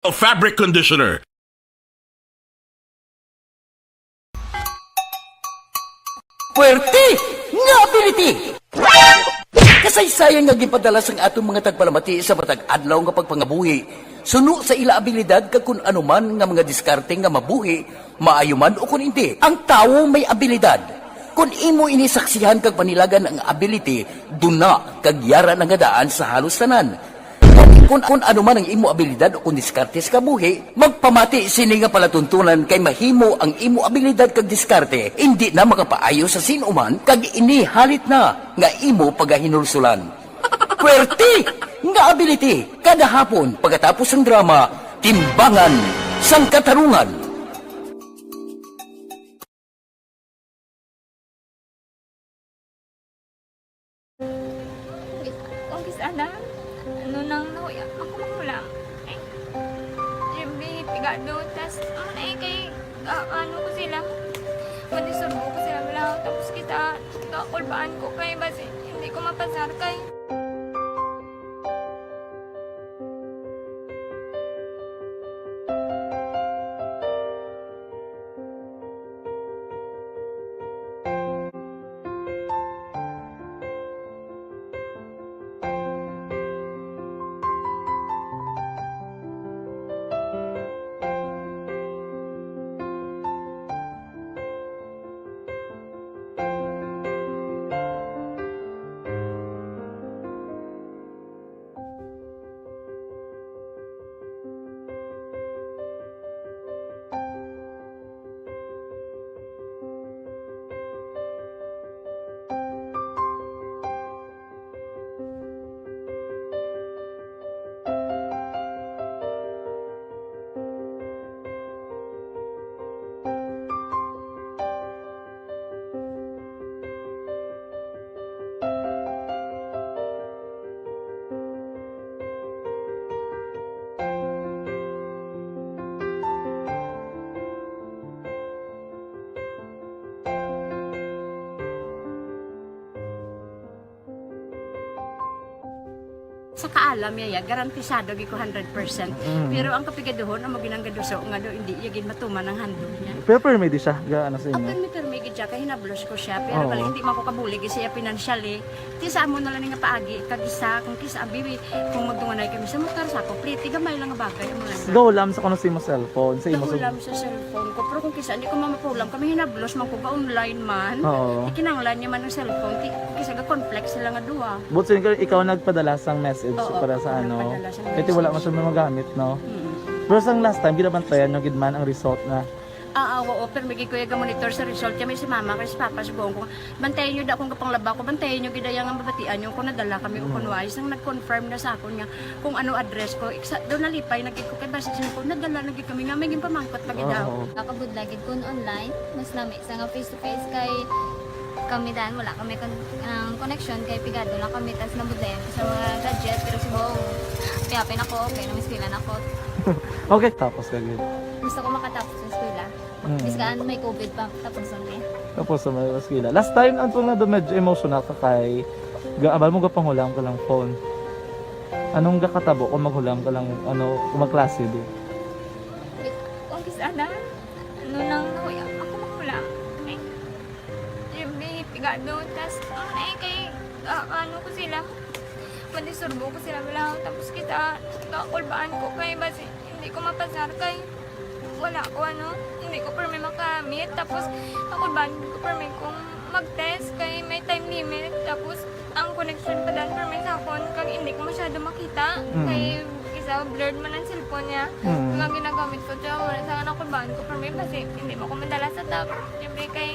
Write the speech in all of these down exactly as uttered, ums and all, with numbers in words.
a fabric conditioner. Puwerte nga ability! Kasaysayan nga ginpadala sang aton mga tagpalamati sa matag adlaw nga pagpangabuhi, suno sa ila abilidad kag kun ano man nga mga diskarte nga mabuhi, maayo man o kun indi, ang tawo may abilidad. Kun imo ini saksihan kag panilagan ang ability, duna kag yara na nga daan sa halos tanan. Kun, kun ano man ang imo abilidad o kun diskarte sa kabuhi, magpamati sini nga palatuntunan kay mahimo ang imo abilidad kag diskarte indi na makapaayo sa sin-o man kag ini halit na nga imo pagahinulsulan. Puwerte nga ability kada hapon pagkatapos sang drama, Timbangan sang Katarungan. Kung kis-, kung kis-, ana, ano nang nahuya, ako mahulam. Ay, Jimmy, pigado, tas, ano na eh, kay, ah, ano ko sila, madisturbo ko sila, wala, tapos kita, kakulbaan ko, kay basi, hindi ko mapasar, kay Sa kaalam niya, ya, garantisado gid ko hundred percent. Mm. Pero ang kapigaduhon, amo ginang gaduso nga do, hindi iya gid matuman ang handog niya. Pero permi di siya, ga, ano sa inyo? Ah, permi, permi gid siya, kay hinablos ko siya. Pero Oo. Bali, hindi man ko kabulig siya financially. Ti sa amo na lang nga paagi, kag isa, kung kisa, abi, kung magdunganay kami sa motor, sa ako, pliti, gamay lang nga bagay, amo lang. Gahulam sa kuno sa imo cellphone, sa imo sa Gahulam sa cellphone ko, pero kung kisa, hindi ko mamapulam, kami hinablos man ko ga online man. Oo. Ikinanglan niya man ang cellphone, ti, kung kisa, ga-conflict sila nga duha. But so, ikaw, ikaw nagpadala sang message Oo, para sa ako ano? Nagpadala sang Kaya ti wala message. Man siya magamit, no? Mm. Pero sang last time, ginabantayan nyo gid man ang result na Ah, ah, oo, pero may gid ko iya ga-monitor sa result. Kaya may si mama, kay si papa, subong ko, bantayan nyo da kung kapanglaba ko, bantayan nyo gid iya nga mabatian nyo kung nadala kami o Mm. kung wala. Isang nag-confirm na sa akon nga kung ano address ko. Iksa, daw nalipay na gid ko kay basi siya ko, nadala na gid kami nga may ginpamangkot pa gid daw. Oo. Nakabudla gid kun online, mas lami sa nga face to face kay kami dan, wala kami kon-, ang connection kay pigado lang kami, tas nabudlayan ko sa mga gadget, pero subong, piyapin ako, okay, namiskwela na ako. Okay, tapos ka gid. Gusto ko makatapos sa eskwela. Mm. Biskan may covid pa, tapos na eh. Tapos na may eskwela. Last time, ang tunga na medyo emotional ka kay ga-, abal mo gapanghulam ka lang phone. Anong gakatabo kung maghulam ka lang, ano, kung magklase di? Wait, kung kis-, ana? Ano nang nahuya? Ako mahulam. Ay, Jimmy, pigado. Tas, ano na eh, kay, ah, ano ko sila? Madisturbo ko sila, wala. Tapos kita, kakulbaan ko kay basi, hindi ko mapasar kay wala ko, ano, hindi ko permi makamit. Tapos, kakulbaan ko permi kung mag-test kay may time limit. Tapos, ang connection pa dan permi sa akon, kag hindi ko masyado makita. Mm. Kay, isa, blurred man ang cellphone niya. Mm. Nga ginagamit ko, tsaka wala sa nakulbaan ko permi, basi hindi mo ko madala sa top. Siyempre, kay,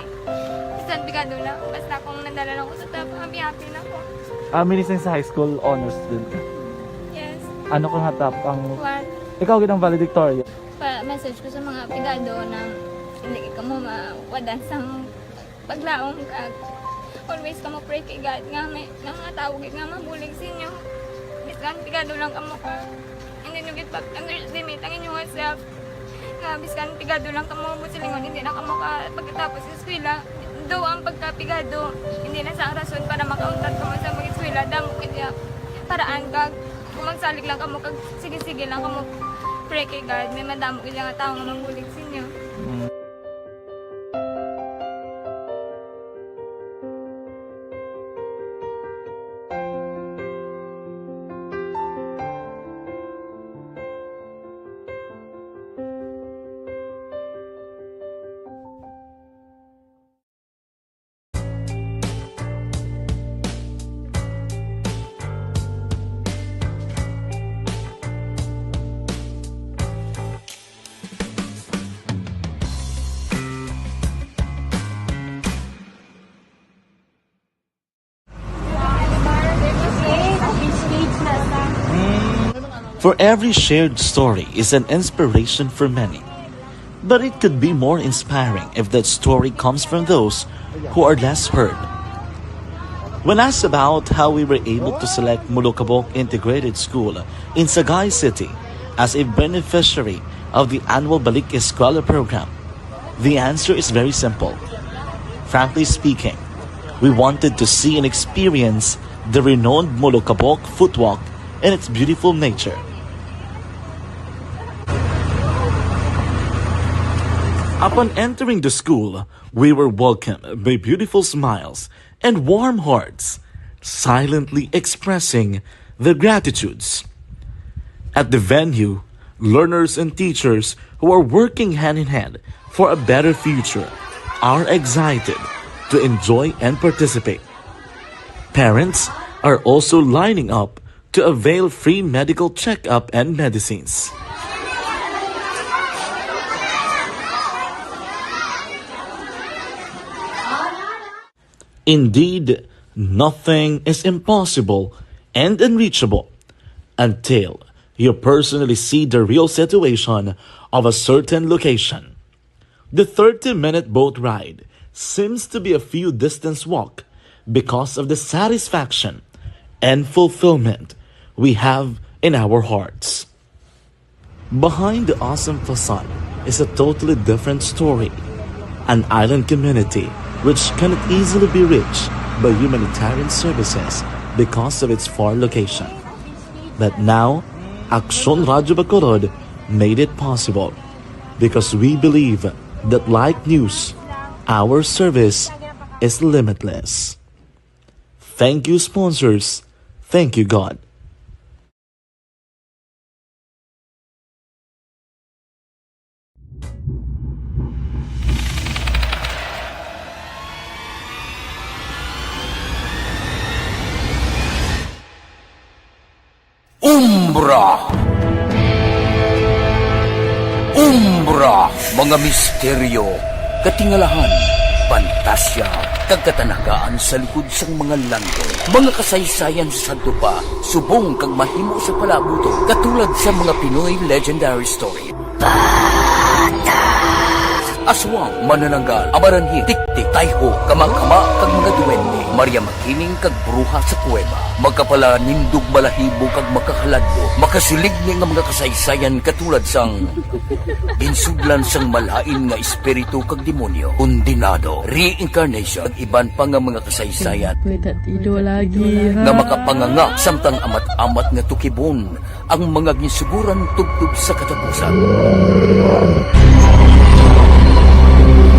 bisan pigado lang, basta kung nadala lang ko sa top, happy-happy na ko. Ah, minising sa high school, honors student ka? Yes. Ano ka nga top ang What? Ikaw gid ang valedictorian. Pa-message ko sa mga pigado na hindi ka mo mawadan sa paglaom, kag always ka mo pray kay God nga may, nga mga tawo gid nga mabulig sa inyo. Biskan pigado lang kamo ka, hindi nyo gid pag-underestimate ang inyong self. Nga biskan pigado lang kamo, buot silingon, hindi na kamo ka pagkatapos sa eskwela. Daw ang pagkapigado, hindi na sa rason para makauntat kamo sa mag-eskwela. Damo gid iya paraan kag kung magsalig lang kamo kag sige-sige lang kamo Pray kay God, may madamo gid nga tawo nga mabulig sa inyo. For every shared story is an inspiration for many. But it could be more inspiring if that story comes from those who are less heard. When asked about how we were able to select Molokabok Integrated School in Sagay City as a beneficiary of the annual Balik Eskwela program, the answer is very simple. Frankly speaking, we wanted to see and experience the renowned Molokabok footwalk and its beautiful nature. Upon entering the school, we were welcomed by beautiful smiles and warm hearts, silently expressing their gratitudes. At the venue, learners and teachers who are working hand in hand for a better future are excited to enjoy and participate. Parents are also lining up to avail free medical checkup and medicines. Indeed, nothing is impossible and unreachable until you personally see the real situation of a certain location. The thirty-minute boat ride seems to be a few distance walk because of the satisfaction and fulfillment we have in our hearts. Behind the awesome facade is a totally different story. An island community which cannot easily be reached by humanitarian services because of its far location. But now, Aksyon Radyo Bacolod made it possible because we believe that like news, our service is limitless. Thank you, sponsors. Thank you, God. Umbra. Umbra, mga misteryo, katingalahan, pantasya, kag katanagaan sa likod sang mga langgam. Mga kasaysayan sa sadto pa, subong kag mahimo sa palaabuton, katulad sa mga Pinoy legendary story. Aswang, manananggal, amaranhil, tiktik, tayho, kamakama, kag mga duwende, Maria Makiling, kag bruha sa kuweba. Makapalanindog balahibo kag makahaladlok, makasiligni nga mga kasaysayan katulad sang ginsudlan sang malain nga espiritu kag demonyo, kondenado, reincarnation, kag iban pa nga mga kasaysayan May tatido lagi, nga ha? Makapanganga samtang amat-amat nga tukibon ang mga ginsuguran tubtob sa katapusan.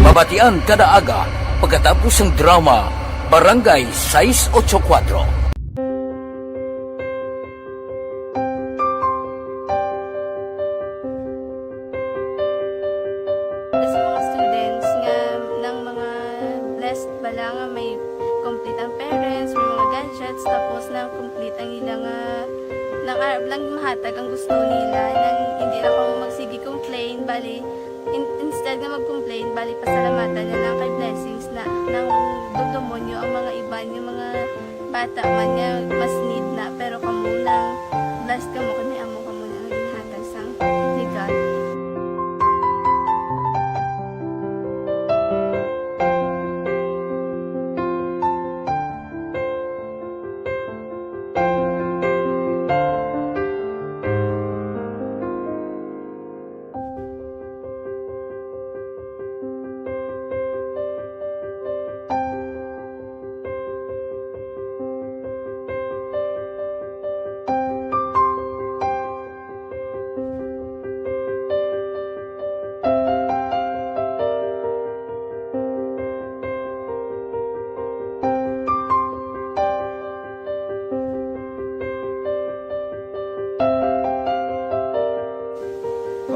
Mabatian kada aga pagkatapos sang drama Barangay Sais Ocho Kuatro. Sa mga students nga nang mga blessed bala nga may complete ang parents, may mga gadgets, tapos na complete ang ila nga, nang arab lang mahatag ang gusto nila, nang hindi na kamo magsige complain, bali, in-, instead nga mag-complain, bali, pasalamatan na lang kay blessings na, nang dugdumonyo ang mga iban nga mga bata man nga mas need na, pero kamo nang blessed kamo kay may amo kamo na nga ginhatag sang ni God.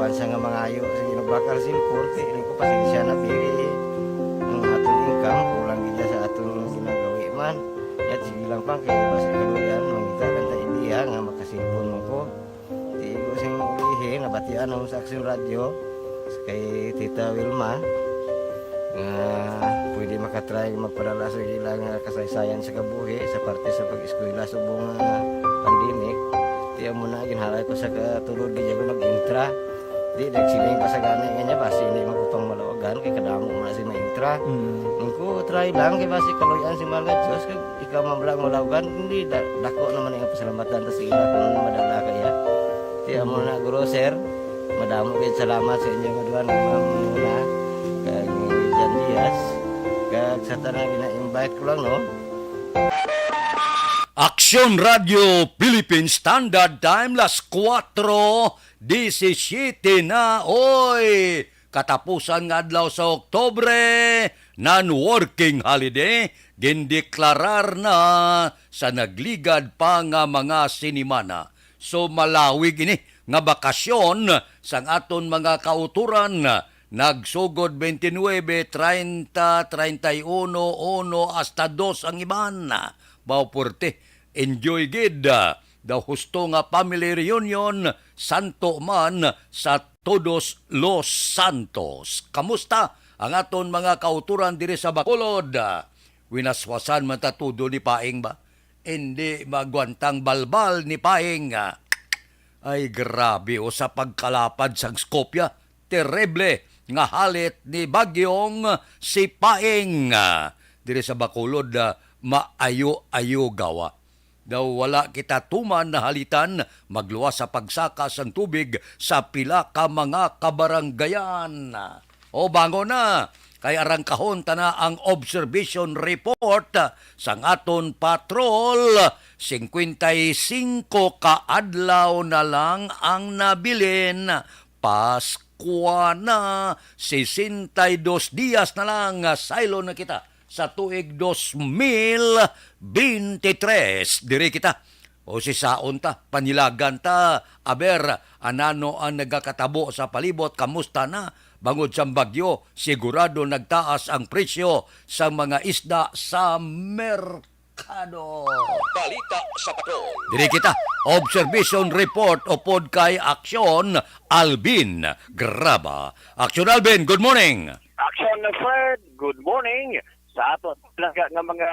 Pansa nga mangayo sa ginabakal sin korte, rin ko pasensya na, pili ang aton income, kulang gid sa aton ginagawi man. Yat sige lang pa, kay basi kaluyan, mangita lang ta idea nga makasilpon mo ko. Di ko sing ulihi, nabatian ako sa Action Radio, kay Tita Wilma, nga pwede makatry magpadala sa ila nga kasaysayan sa kabuhi sa parte sa pag-eskwela subong nga pandemic. Tiyan mo na, ginhalay ko sa katulod, di ako nag-intra. Di, nagsiling pa sa gani nga niya, basi hindi magkupang malawagan, kay kadamo mo na si maintra. Mm. Ang ko, try lang, kay basi kaluyan si Mahal nga Diyos, kag ikaw man lang malawagan, hindi, da, dako naman ang pasalamatan ta sa ila kung madala kaya. Tiyan mo na, Guro, Sir, madamo kayo salamat sa inyo nga duha, Ma'am Muna, kag Jan Diaz, kag sa tanan, gina-invite ko lang, no? Aksyon Radio Philippines Standard Time, las kuwatro disisiyete na, oy! Katapusan nga adlaw sa Oktubre, non-working holiday, gindeklarar na sa nagligad pa nga mga sinimana. So, malawig ini nga bakasyon sang aton mga kauturan, nagsugod twenty-nine, treinta, treinta y uno, uno, hasta dos ang iban. Mao puwerte, enjoy gid. Daw husto nga family reunion, santo man sa Todos los Santos. Kamusta ang aton mga kauturan diri sa Bacolod? Winaswasan man ta tudo ni Paing ba? Hindi magwantang balbal ni Paing. Ay, grabe, o, sa pagkalapad sang Skopje, terrible nga halit ni Bagyong si Paing. Diri sa Bacolod, ah, maayo-ayo gawa. Daw wala kita tuman nahalitan magluwas sa pagsaka sang tubig sa pila ka mga kabaranggayan. O, bangon na, kay arangkahon ta na ang observation report sang aton patrol. Singkwenta y singko ka adlaw na lang ang nabilin. Paskwa na, sesenta y dos dias na lang, saylo na kita sa tuig dos mil beintitrés. Diri kita. O, sisaon ta, panilagan ta. Aber, anano ang nagakatabo sa palibot? Kamusta na? Bangod sang bagyo, sigurado nagtaas ang presyo sa mga isda sa merkado. Balita sa Patrol. Diri kita. Observation report upod kay Aksyon Alvin Graba. Aksyon Alvin, good morning. Action Fred, good morning. Sa ato talaga nga mga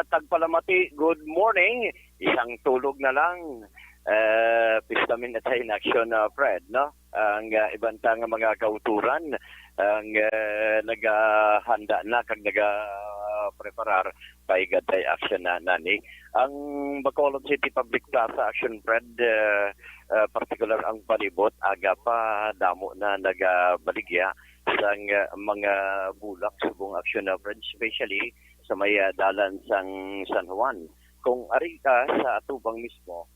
tagpalamati, good morning. Isang tulog na lang. Eh, pista minatay in action, ah, Fred, no? Ang, ah, iban ta nga mga kauturan, ang, eh, nagahanda na kag nagapreparar, paigad tay action na nani. Ang Bacolod City Public Plaza, action Fred, eh, eh, partikular ang palibot, aga pa damo na nagabaligya sang, ah, mga bulak subong action na, Fred, especially sa may, ah, dalan sang San Juan. Kung ari ka sa atubang mismo,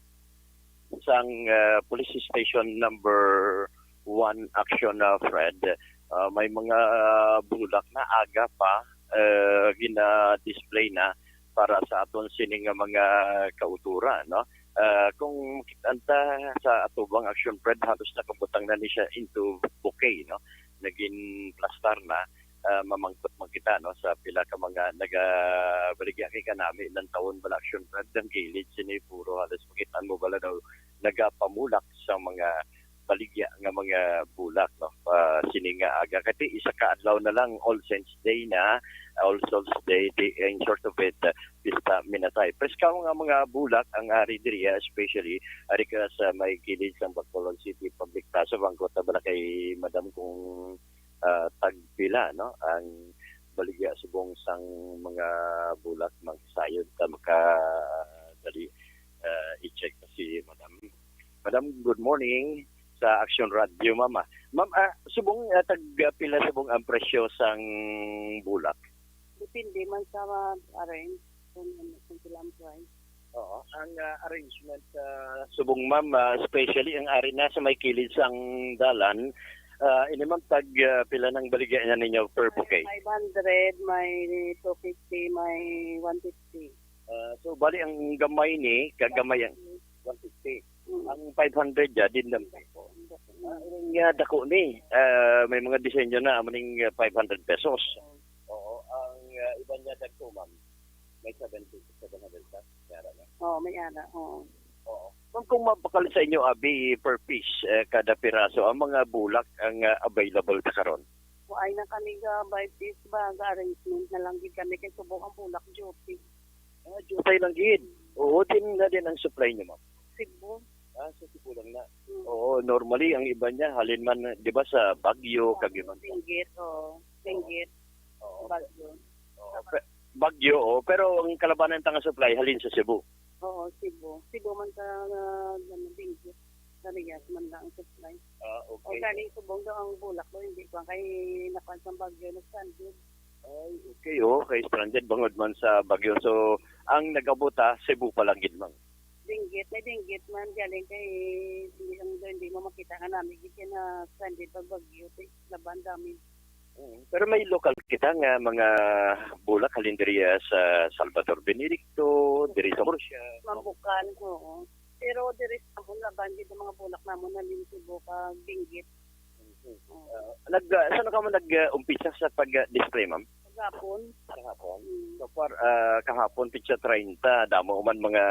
sang, ah, Police Station number one action na, Fred, ah, may mga bulak na aga pa, ah, gina-display na para sa aton sini nga mga kauturan, no? Ah, kung makita ta sa atubang action, Fred, halos nakabutang na ni siya into bouquet, no? Naging plastar na. Ah, mamangkot man kita, no, sa pila ka mga nagabaligya kay kanami lang taon bala action, Fred, ang kilid sini puro halos makita mo bala daw nagapamulak sa mga baligya nga mga bulak, no? Ah, sini nga aga. Kati isa ka adlaw na lang, All Saints Day na, All Souls Day, di, in short of it, ah, Pista Minatay. Preska nga mga bulak ang ari diri, ah, especially ari ka sa may kilid sang Bacolod City Public Plaza, bangko ta bala kay Madam kung, ah, tagpila, no? Ang baligya subong sang mga bulak, magsayod ta makadali, ah, i-check na si Madam. Madam, good morning sa Action Radio, Ma'am, ah. Ma'am, ah, subong, ah, tag, ah, pila subong ang presyo sang bulak? Depende man sa ma-arrange kung ano, kung pila ang price. Oo, ang, ah, arrangement, ah, subong, Ma'am, ah, especially ang ari na sa may kilid sang dalan, ah, ini, Ma'am, tag, ah, pila nang baligya niya ninyo per bouquet? Five hundred, may two fifty, may one fifty. Ah, so, bali ang gamay ni, kagamay ang one fifty. Mm. Ang five hundred ya, din lang. Ah, ilang Nga dako ni, ah, may mga disenyo na amo ning, ah, five hundred pesos. Oo, ang, ah, iban niya dagko, ma'am, may seventy, seven hundred ka, may ara na. Oo, may ara, oo. Oo. Ma'am, kung mapakal sa inyo, abi, per piece, eh, kada piraso, ang mga bulak ang, ah, available ta karon? Wa ay na kami ga by piece ba, ga arrangement na lang gid kami kay subong ang bulak duty. Ah, Diutay lang gid. Oo, din na din ang supply niyo, ma'am. Cebu. Ah, sa Cebu lang na. Mm. Oo, normally, ang iba niya, halin man, di ba, sa Baguio, Oo, kag iban pa. Benguet, oo. Benguet. Oo. Baguio. Oo, pe-, Baguio, oo. Pero ang kalabanan ta nga supply, halin sa Cebu. Oo, Cebu. Cebu man sa, ah, ano, Benguet. Sa Riyas man lang ang supply. Ah, O okay. galing Subong daw ang bulak daw, hindi pa kay nakuan sa Baguio, nag-stranded. Ay, okay, oh, kay stranded bangod man sa bagyo. So, ang nag-abot, ah, Cebu pa lang gid, ma'am. Benguet, may Benguet man galing kay hindi ang hindi mo makita nga nami gid kay na stranded pag bagyo, ti-, laban dami. Mm. Pero may lokal kita nga mga bulak halin diri, ah, sa Salvador Benedicto, diri sa Murcia. Mambukan, oo. Pero diri sa amon, laban gid ang mga bulak namon halin Cebu kag Benguet. Mhm. Oo. Ah, nag, ah, saan ka mo nag, ah, umpisa sa pag, ah, display, ma'am? Kahapon. Kahapon? Mm. So far, ah, kahapon, pitsa treinta, damo man mga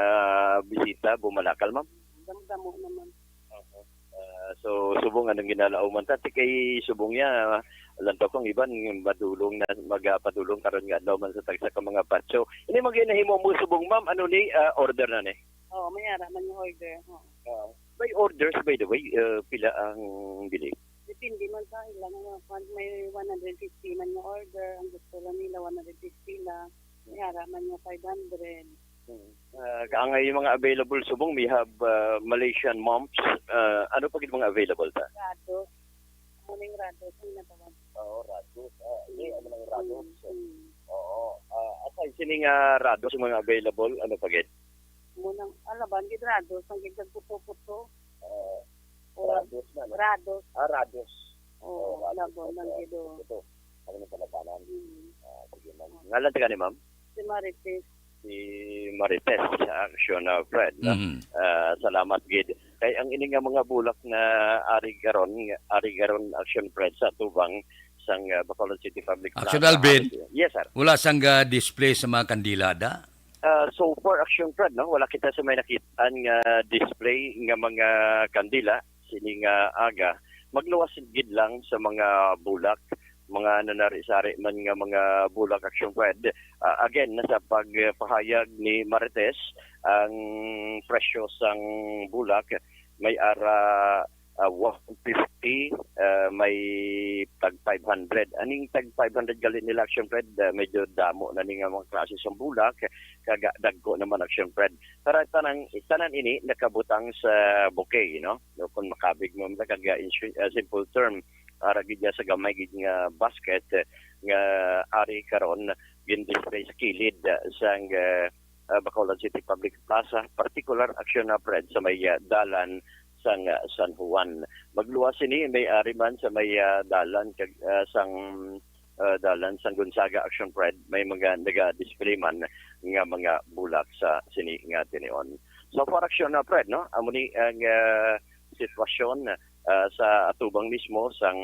bisita, bumalakal, ma'am? Damo-damo naman. Oho. Ah, so, subong anong ginalauman ta? Ti kay subong niya, ah, lantaw kong iban, madulong na, magapadulong karon nga adlaw man sa tagsa ka mga patio. Ini mga ginahimo mo subong, ma'am, ano ni, ah, order na ni? Oo, may ara man yung order. Oo. Ah, by orders, by the way, ah, pila ang bili? Depende man sa ilang, ah, kwan, may one hundred fifty man yung order. Ang gusto lang nila, one hundred fifty lang. May ara man yung five hundred. Hmm. Ah, kaangay yung mga available subong, we have, ah, Malaysian mumps. Ah, ano pa gid mga available ta? Rados. Ano yung rados? Ang natawag? Oo, rados. Ah, ini, ano nang rados? Mm, mm. Oo. Ah, aside sini nga rados, yung mga available, ano pa gid? Munang alaban gid rados, ang gid nagputo-puto. Ah, O, rados na, no? Rados. Ah, rados. Oo, Oo, rados. Labon lang gid, oo. Ito. Ano yung palabanan? Mm. Ah, sige, ma'am. Ngalan ta gani, ma'am? Si Marites. Si Marites sa Action, ah, Fred, no? Mhm. Ah, salamat gid. Kay ang ini nga mga bulak nga ari karon, nga ari karon Action Fred sa atubang sang, ah, Bacolod City Public Action Plaza. Alvin? Yes, sir. Wala sang, ah, display sa mga kandila, da? Ah, so far, Action Fred, no? Wala kita sa may nakitaan nga display nga mga kandila sini nga aga. Magluwas gid lang sa mga bulak, mga nanari-sari man nga mga bulak, Action Fred. Ah, again, nasa pagpahayag ni Marites, ang presyo sang bulak may ara, ah, one fifty, ah, may tag five hundred. Aning tag five hundred gali nila, Action Fred, ah, medyo damo na ni nga mga klase sang bulak, kag dagko naman, Action Fred. Pero tanan, tanan ini nakabutang sa bouquet, no? No, kung makabig mo, kag, ah, in shi-, ah, simple term, ara gid niya sa gamay gid nga basket, eh, nga ari karon gin-display sa kilid, ah, sang, ah, ah, Bacolod City Public Plaza, particular, Action Fred, sa may, ah, dalan sang, ah, San Juan. Magluwas sini, may ari man sa may, ah, dalan kag, ah, sang, ah, dalan sang Gonzaga, Action Fred, may mga naga-display man nga mga bulak sa sini nga tinion. So far, Action Fred, no? Amo ni ang, ah, sitwasyon, ah, sa atubang mismo sang,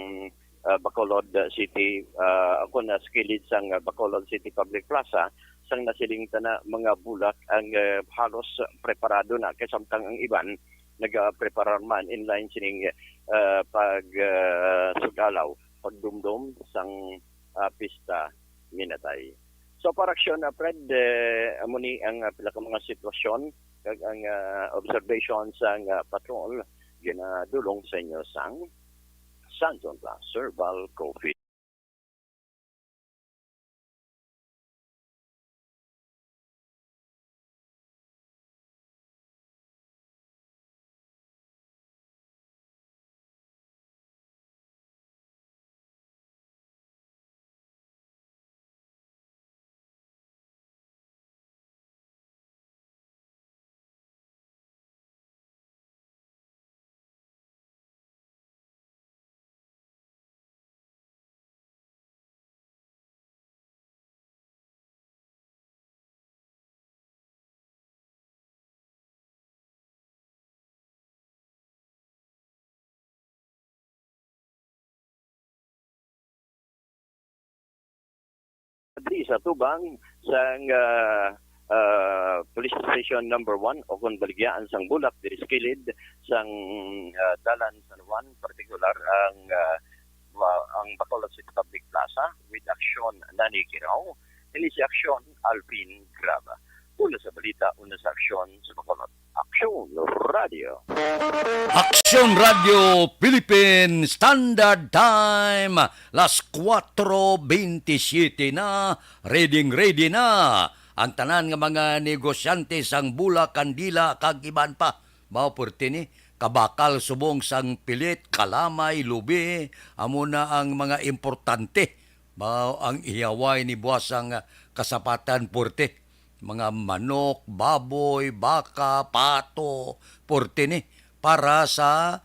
ah, Bacolod City, ah, ako na sa kilid sang, ah, Bacolod City Public Plaza, sang nasiling ta na mga bulak ang, ah, halos preparado na, kay samtang ang iban nagapreparar man in line sining, ah, pag, ah, sugalaw, pagdumdom sang, ah, pista minatay. So, para Action Fred, eh, amo ni ang, ah, pila ka mga sitwasyon kag ang, ah, observation sang, ah, patrol ginadulong sa inyo sang Santon Plus Herbal Coffee. sa tubang sang, ah, ah, Police Station Number One o kon baligyaan sang Bulak diri sa kilid sang, ah, Dalan San Juan, partikular ang, ah, wa-, ang Bacolod City Public Plaza with Aksyon Nani Kiraw. Ini si Aksyon Alvin Graba. Una sa balita, una sa aksyon sa Bacolod. Aksyon Radio. Aksyon Radio Philippine Standard Time, las kuwatro bentisiete na, ready, ready na ang tanan nga mga negosyante sang bulak, kandila, kag iban pa. Mao, purti ni, kabakal subong sang pilit, kalamay, lubi, amo na ang mga importante. Mao ang ihaway ni buwas ang, ah, kasapatan, purti. Mga manok, baboy, baka, pato, purti ni, para sa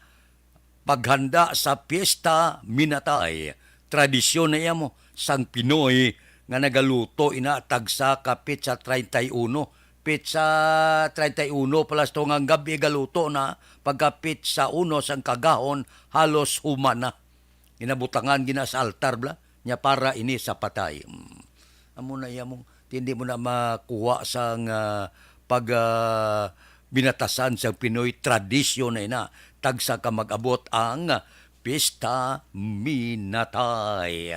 paghanda sa Piyesta Minatay. Tradisyon na iya mo sang Pinoy nga nagaluto ina tagsa ka petsa treinta y uno. Petsa treinta y uno pala ito nga gab-i galuto na, pagka petsa uno sang kagahon, halos human na. Ginabutangan gina sa altar bla, nya para ini sa patay. Mm. Amo na iya mong, hindi mo na makuha sang, ah, pag, ah, binatasan sang Pinoy tradisyon na ina. Tagsa ka mag-abot ang Pista Minatay.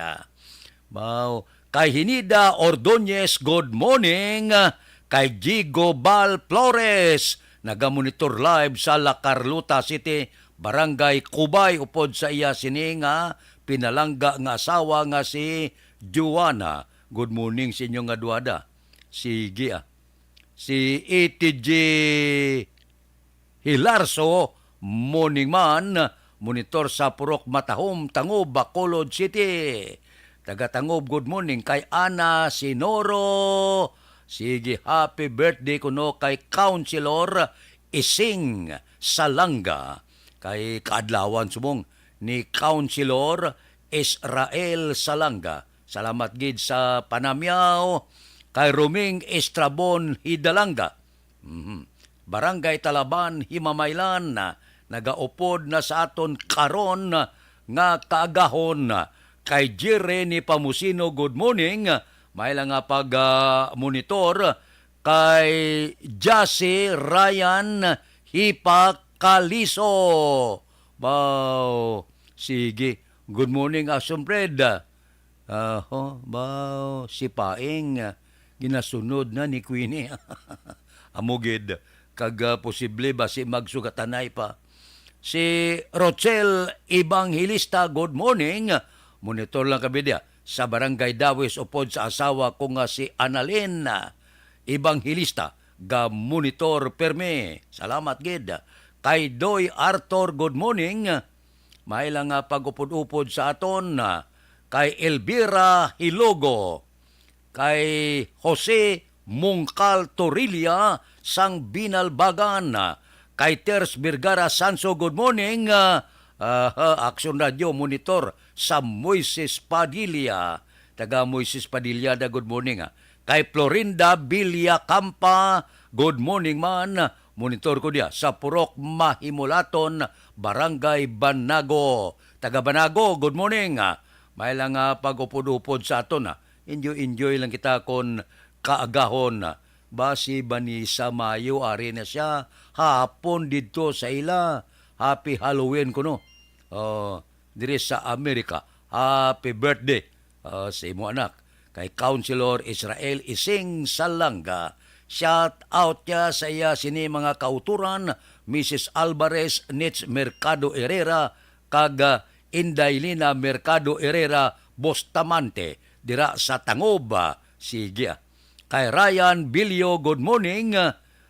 Mao. Kay Hinida Ordonez, good morning. Kay Gigo Bal Flores, nagamonitor live sa La Carlota City, Barangay Cubay, upod sa iya sini nga pinalangga nga asawa nga si Joanna. Good morning sa inyo nga duha da. Sige, ah. Si A T J Hilarso, morning man, monitor sa Purok Matahom, Tangob, Bacolod City. Taga Tangob, good morning. Kay Ana Sinoro, sige, happy birthday kuno kay Councilor Ising Salanga. Kay kaadlawan subong ni Councilor Israel Salanga. Salamat gid sa panamyaw. Kay Roming Estrabon Hidalanga. Mhm. Barangay Talaban, Himamaylan, nagaupod na sa aton karon nga kaagahon. Kay Jerry ni Pamusino, good morning. May lang nga pag, ah, monitor. Kay Jassy Ryan Hipa Caliso. Baw, sige. Good morning, Asunfred. Aho, baw, si Paing, ah, ginasunod na ni Queenie. Amo gid, kag, ah, posible ba si magsugatanay pa? Si Rochelle Evangelista, good morning. Monitor lang kami diya sa Barangay Dawis upod sa asawa ko nga si Annalyn Evangelista, ga monitor permi. Salamat gid. Kay Doy Arthur, good morning. May lang nga pag-upod-upod sa aton, ah, kay Elvira Hilogo, kay Jose Mungkal Torilla sang Binalbagan, ah, kay Ters Vergara Sanso, good morning, ah, ah, Action Radio monitor sa Moises Padilla. Taga Moises Padilla da, good morning, ah. Kay Florinda Villacampa, good morning man. Monitor ko diya sa Purok Mahimulaton, Barangay Banago. Taga Banago, good morning. May lang, ah, pag-upod-upod sa aton, ah. Enjoy-enjoy lang kita kon kaagahon, ah. Ba si Vanessa Mayo, ari na siya. Hapon didto sa ila. Happy Halloween kuno. Oh, diri sa Amerika. Happy birthday, ah, sa imo anak. Kay Councilor Israel Ising Salanga, shout out niya sa iya sini mga kauturan, Missus Alvarez, Nits Mercado Herrera, kag, ah, Inday Lina Mercado Herrera Bustamante, dira sa Tangob. Sige, ah. Kay Ryan Bilio, good morning.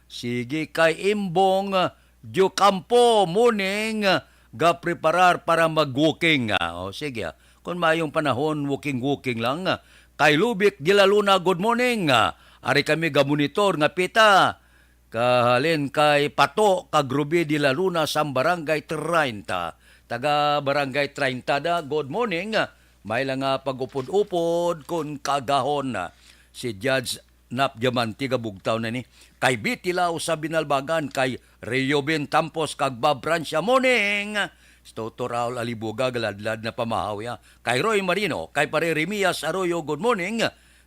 Sige, kay Imbong Diocampo, morning. Gapreparar para mag-walking. Ah, o, sige, ah. Kung mayong panahon, walking-walking lang. Kay Lubic de la Luna, good morning. Ah, ari kami gamonitor nga pita. Kahalin kay Pato kag Ruby de la Luna sang Barangay treinta. Taga Barangay treinta da, good morning. May lang nga pag-upod-upod kon kaagahon. Si Judge Nap Diamante, gabugtaw na ni. Kay Bitilaw sa Binalbagan, kay Rio Ben Tampos kag Bob Francia, morning. Si Toto Raul Alibuga, galadlad na pamahaw ya. Kay Roy Marino, kay Pare Remias Arroyo, good morning.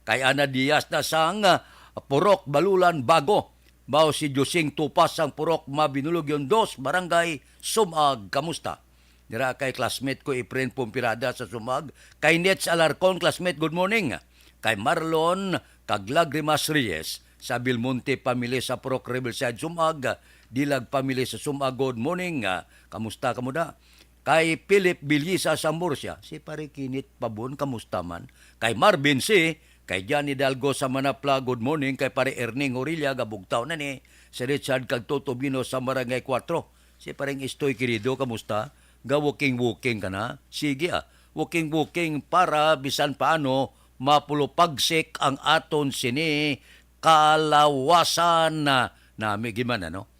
Kay Ana Diaz na sang, ah, Purok Balulan Bago. Mao si Josing Tupas sang Purok Mabinulog Yondos, Barangay Sumag. Kamusta? Dira kay classmate ko, Efren Pompirada sa Sumag. Kay Nets Alarcon, classmate, good morning. Kay Marlon kag Lagrimas Reyes sa Belmonte family sa Purok Riverside, Sumag. Dilag family sa Sumag, good morning. Ah, kamusta kamo da? Kay Philip Bilyisa sa Murcia, si Pare Kinit Pabon, kamusta man? Kay Marvin C, kay Johnny Dalgo sa Manapla, good morning. Kay Pare Erning Orilla, gabugtaw na ni. Si Richard kag Toto Bino sa Barangay Kuwatro. Si Pareng Istoy Querido, kamusta? Ga-walking-walking ka na? Sige, ah. Walking-walking para bisan paano mapulupagsik ang aton sini kalawasan na nami giman, ano?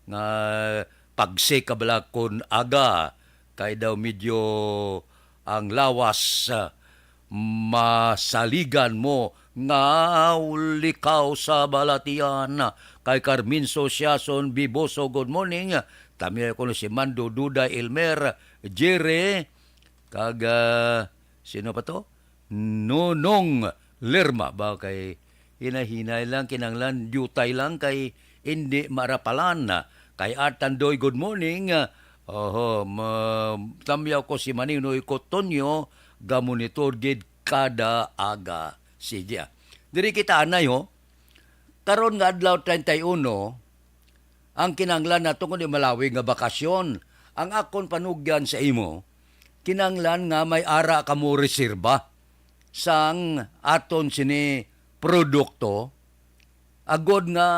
Nga pagsik ka bala kun aga, kay daw medyo ang lawas, ah, masaligan mo nga likaw sa balatian. Kay Carminso Siason Biboso, good morning. Tamiya ko si Mando, Duda, Elmer, Jerry, kag, ah, sino pa to? Nonong Lerma. Ba kay hinay-hinay lang, kinanglan, diutay lang kay indi marapalan. Kay Art Tandoy, good morning. Oho, ma-, tamiya ko si Maninoy Cotonio, gamonitor gid kada aga. Sige, ah. Diri kita, anay, ho. Karon nga adlaw, treinta y uno, ang kinahanglan nato kundi malawig nga bakasyon. Ang akon panugyan sa imo, kinahanglan nga may ara kamo reserba sang aton sini produkto, agod nga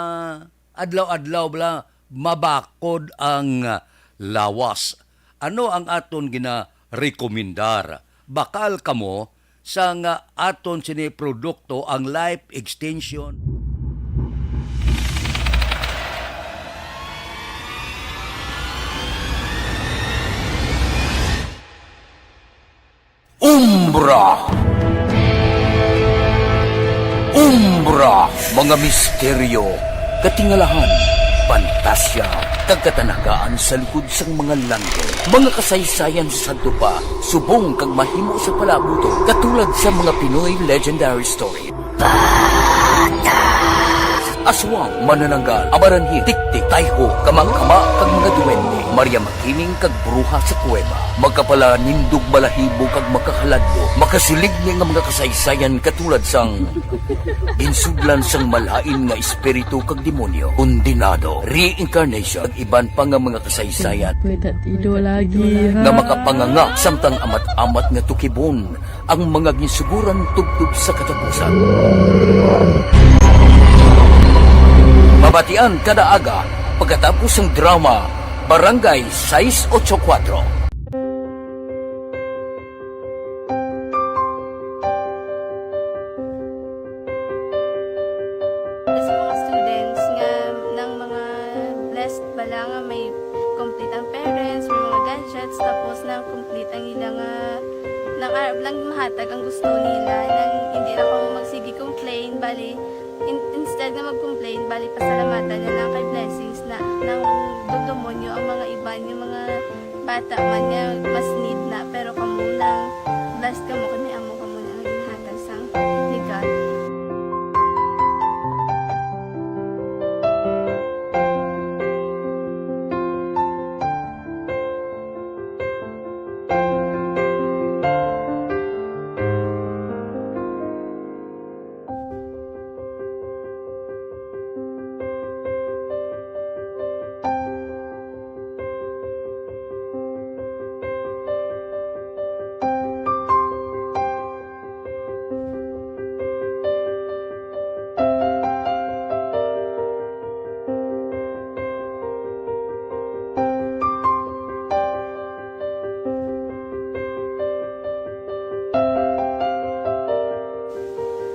adlaw-adlaw bala mabakod ang lawas. Ano ang aton ginarekomendar? Bakal kamo sa nga aton sini produkto ang life extension. Umbra. Umbra, mga misteryo, katingalahan, pantasya, kag katanagaan sa likod sang mga langit. Mga kasaysayan sa sadto pa, subong kag mahimo sa palabuton, katulad sa mga Pinoy legendary story. Aswang, manananggal, amaranhil, tiktik, tayho, kamakama, kag mga duwende, Maria Makiling, kag bruha sa kuweba. Magkapalanindog, balahibo, kag makahaladlok. Makasiling ni nga mga kasaysayan katulad sang ginsudlan sang malain nga espiritu kag demonyo, kondenado, reincarnation, kag iban pa nga mga kasaysayan May tatido lagi, ha? nga makapanganga samtang amat-amat nga tukibon ang mga ginsuguran tubtob sa katapusan. Mabatian kada aga pagkatapos sang drama Barangay Sais Ocho Kuatro. Sa mga students nga nang mga blessed bala nga may complete ang parents, may mga gadgets, tapos nang complete ang ila nga, nang arab lang mahatag ang gusto nila, nang hindi na kamo magsige complain, bali, in-, instead nga mag-complain, bali, pasalamatan na lang kay blessings na, nang dugdumonyo ang mga iban, yung mga bata man nga mas need na, pero kamo lang, blessed kamo, kay may amo kamo na nga ginhatag sang ni God.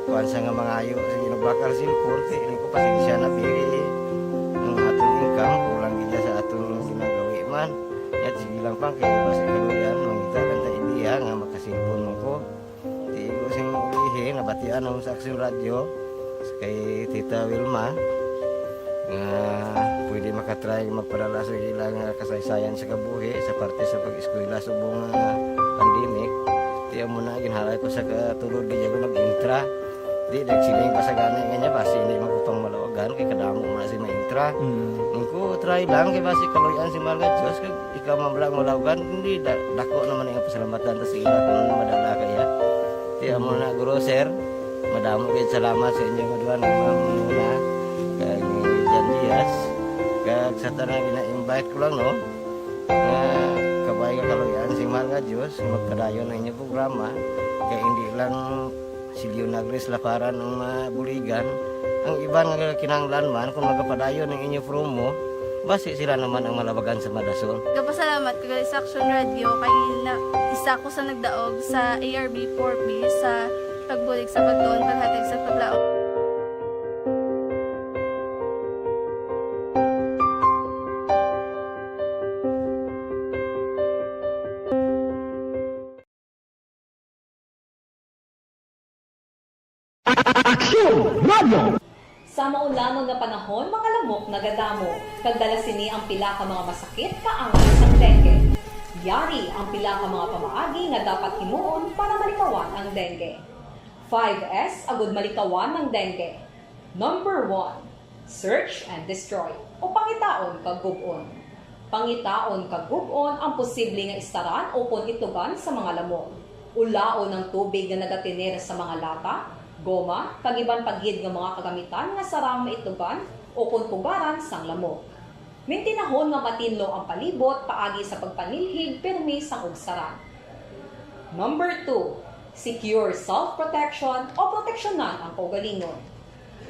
Kuwan sa nga mangayo, sige, nagbakal sin forty, ini ko, pasensya na, biri. Ang aton income, kulang gid sa aton ginagawi man. Yat, sige lang, pang, kaya basta kaluyan, mangita lang ta idea nga makasilpon man ko. Tigo sing ulihi, nabatian ako sa Aksyon Radyo, kay Tita Wilma, nga pwede makatry magpadala sa ilang, ah, kasaysayan sa kabuhi sa parte sa pag-eskwela subong nga pandemic. Tiyan mo na, ginhalay ko sa katulog, di ako nag-intra. Di, nagsiling pa sa gani nga niya, basi hindi man ko pang malawagan, kay kadamo man si maintra. Mm. Ang ko, try lang, kay basi kaluyan si mahal nga Diyos, kag ikaw man lang malawagan, hindi, da-, dako naman ang pasalamatan ta sa ila kung madala kaya. Kaya mo na, Guro, sir, madamo kayo salamat sa inyo nga duha nga mga muna, kag ni Jan Diaz, kag sa tanan gina-invite ko lang, no, nga kabay nga kaluyan si mahal nga Diyos, magpadayon ang inyong programa, kay hindi lang si Leonagris Laparan ang mabuligan. Ang iban nga kinahanglan man, kung magapadayon ang inyo promo, basi sila naman ang malabagan sa madason. Gapasalamat ko gali sa Action Radio kay na, isa ko sa nagdaog sa A R B four B sa pagbulig sa pagtuon, paghatag sa paglaom. Aksyon Radio! Sa maulanon nga panahon, mga lamok nagadamo, kag dala sini ang pila ka mga masakit kaangay sang dengue. Yari ang pila ka mga pamaagi nga dapat himuon para malikawan ang dengue. Five S agud malikawan ang dengue. Number one, search and destroy, o pangitaon kag gub-on. Pangitaon kag gub-on ang posible nga istaran ukon itlugan sa mga lamok. Ulaon ang tubig nga nagatener sa mga lata, goma, kag iban pa gid nga mga kagamitan nga sarang maitlugan ukon pugaran sang lamok. Mintinahon nga matinlo ang palibot paagi sa pagpanilhig pirmi sang ugsaran. Number two, secure self-protection o proteksyonan ang kaugalingon.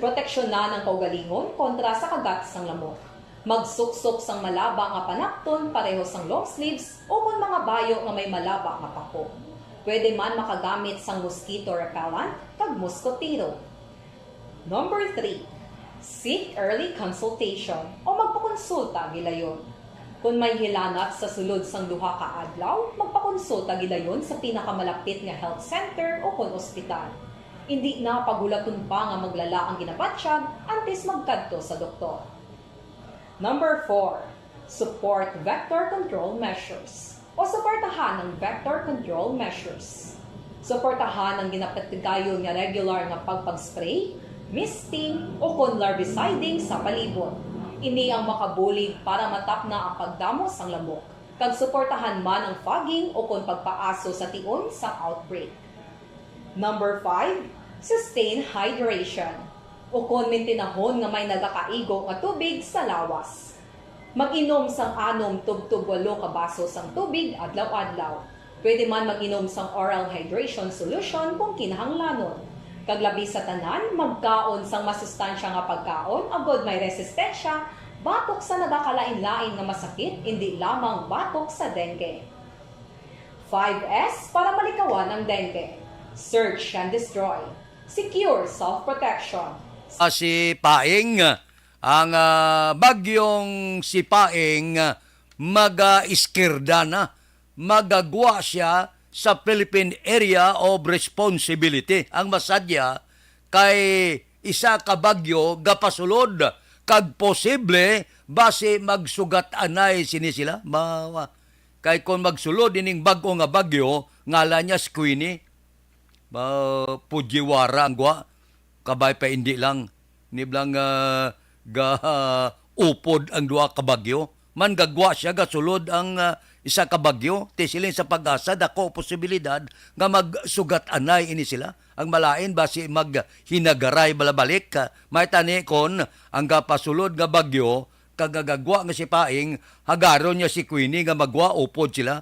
Proteksyonan ang kaugalingon kontra sa kagat sang lamok. Magsuksok sang malaba nga panapton pareho sang long sleeves ukon mga bayo nga may malaba nga pako. Pwede man makagamit sang mosquito repellent kag moskotero. Number three, seek early consultation o magpakonsulta gilayon. Kon may hilanat sa sulod sang duha ka adlaw, magpakonsulta gilayon sa pinakamalapit nga health center ukon ospital. Indi na paghulaton pa nga maglala ang ginabatyag antes magkadto sa doktor. Number four, support vector control measures o suportahan ang vector control measures. Suportahan ang ginapatigayon nga regular nga pagpag-spray, misting, ukon larviciding sa palibot. Ini ang makabulig para matapna ang pagdamo sang lamok, kag suportahan man ang fogging ukon pagpaaso sa tion sang outbreak. Number five, sustain hydration, ukon mintinahon nga may nagakaigo nga tubig sa lawas. Mag-inom sang anom tubtob walo ka baso sang tubig adlaw-adlaw. Pwede man mag-inom sang oral hydration solution kung kinahanglanon. Kag labi sa tanan, magkaon sang masustansya nga pagkaon agod may resistensya batok sa nagakalain-lain nga masakit, indi lamang batok sa dengue. Five S para malikawan ang dengue. Search and destroy. Secure self-protection. Ah, si Paing, ang, ah, bagyong si Paing, ah, mag-iskirda na. Magagwa siya sa Philippine Area of Responsibility. Ang masadya kay isa ka bagyo gapasulod kag posible basi magsugat anay sini sila. Mawa. Kay kon magsulod ining bag-o nga bagyo, ngalan niya si Queenie. Ba, Fujiwara ang gwa. Kabay pa indi lang. Ni blang, ah, ga, upod ang duha ka bagyo. Man gagwa siya, gasulod ang, ah, isa ka bagyo. Ti siling sa PAGASA, dako posibilidad nga magsugat anay ini sila. Ang malain, basi maghinagaray balabalik. Ah, may tani kon ang gapasulod nga bagyo, kag gagwa nga si Paing, hagaron niya si Queenie nga magwa upod sila,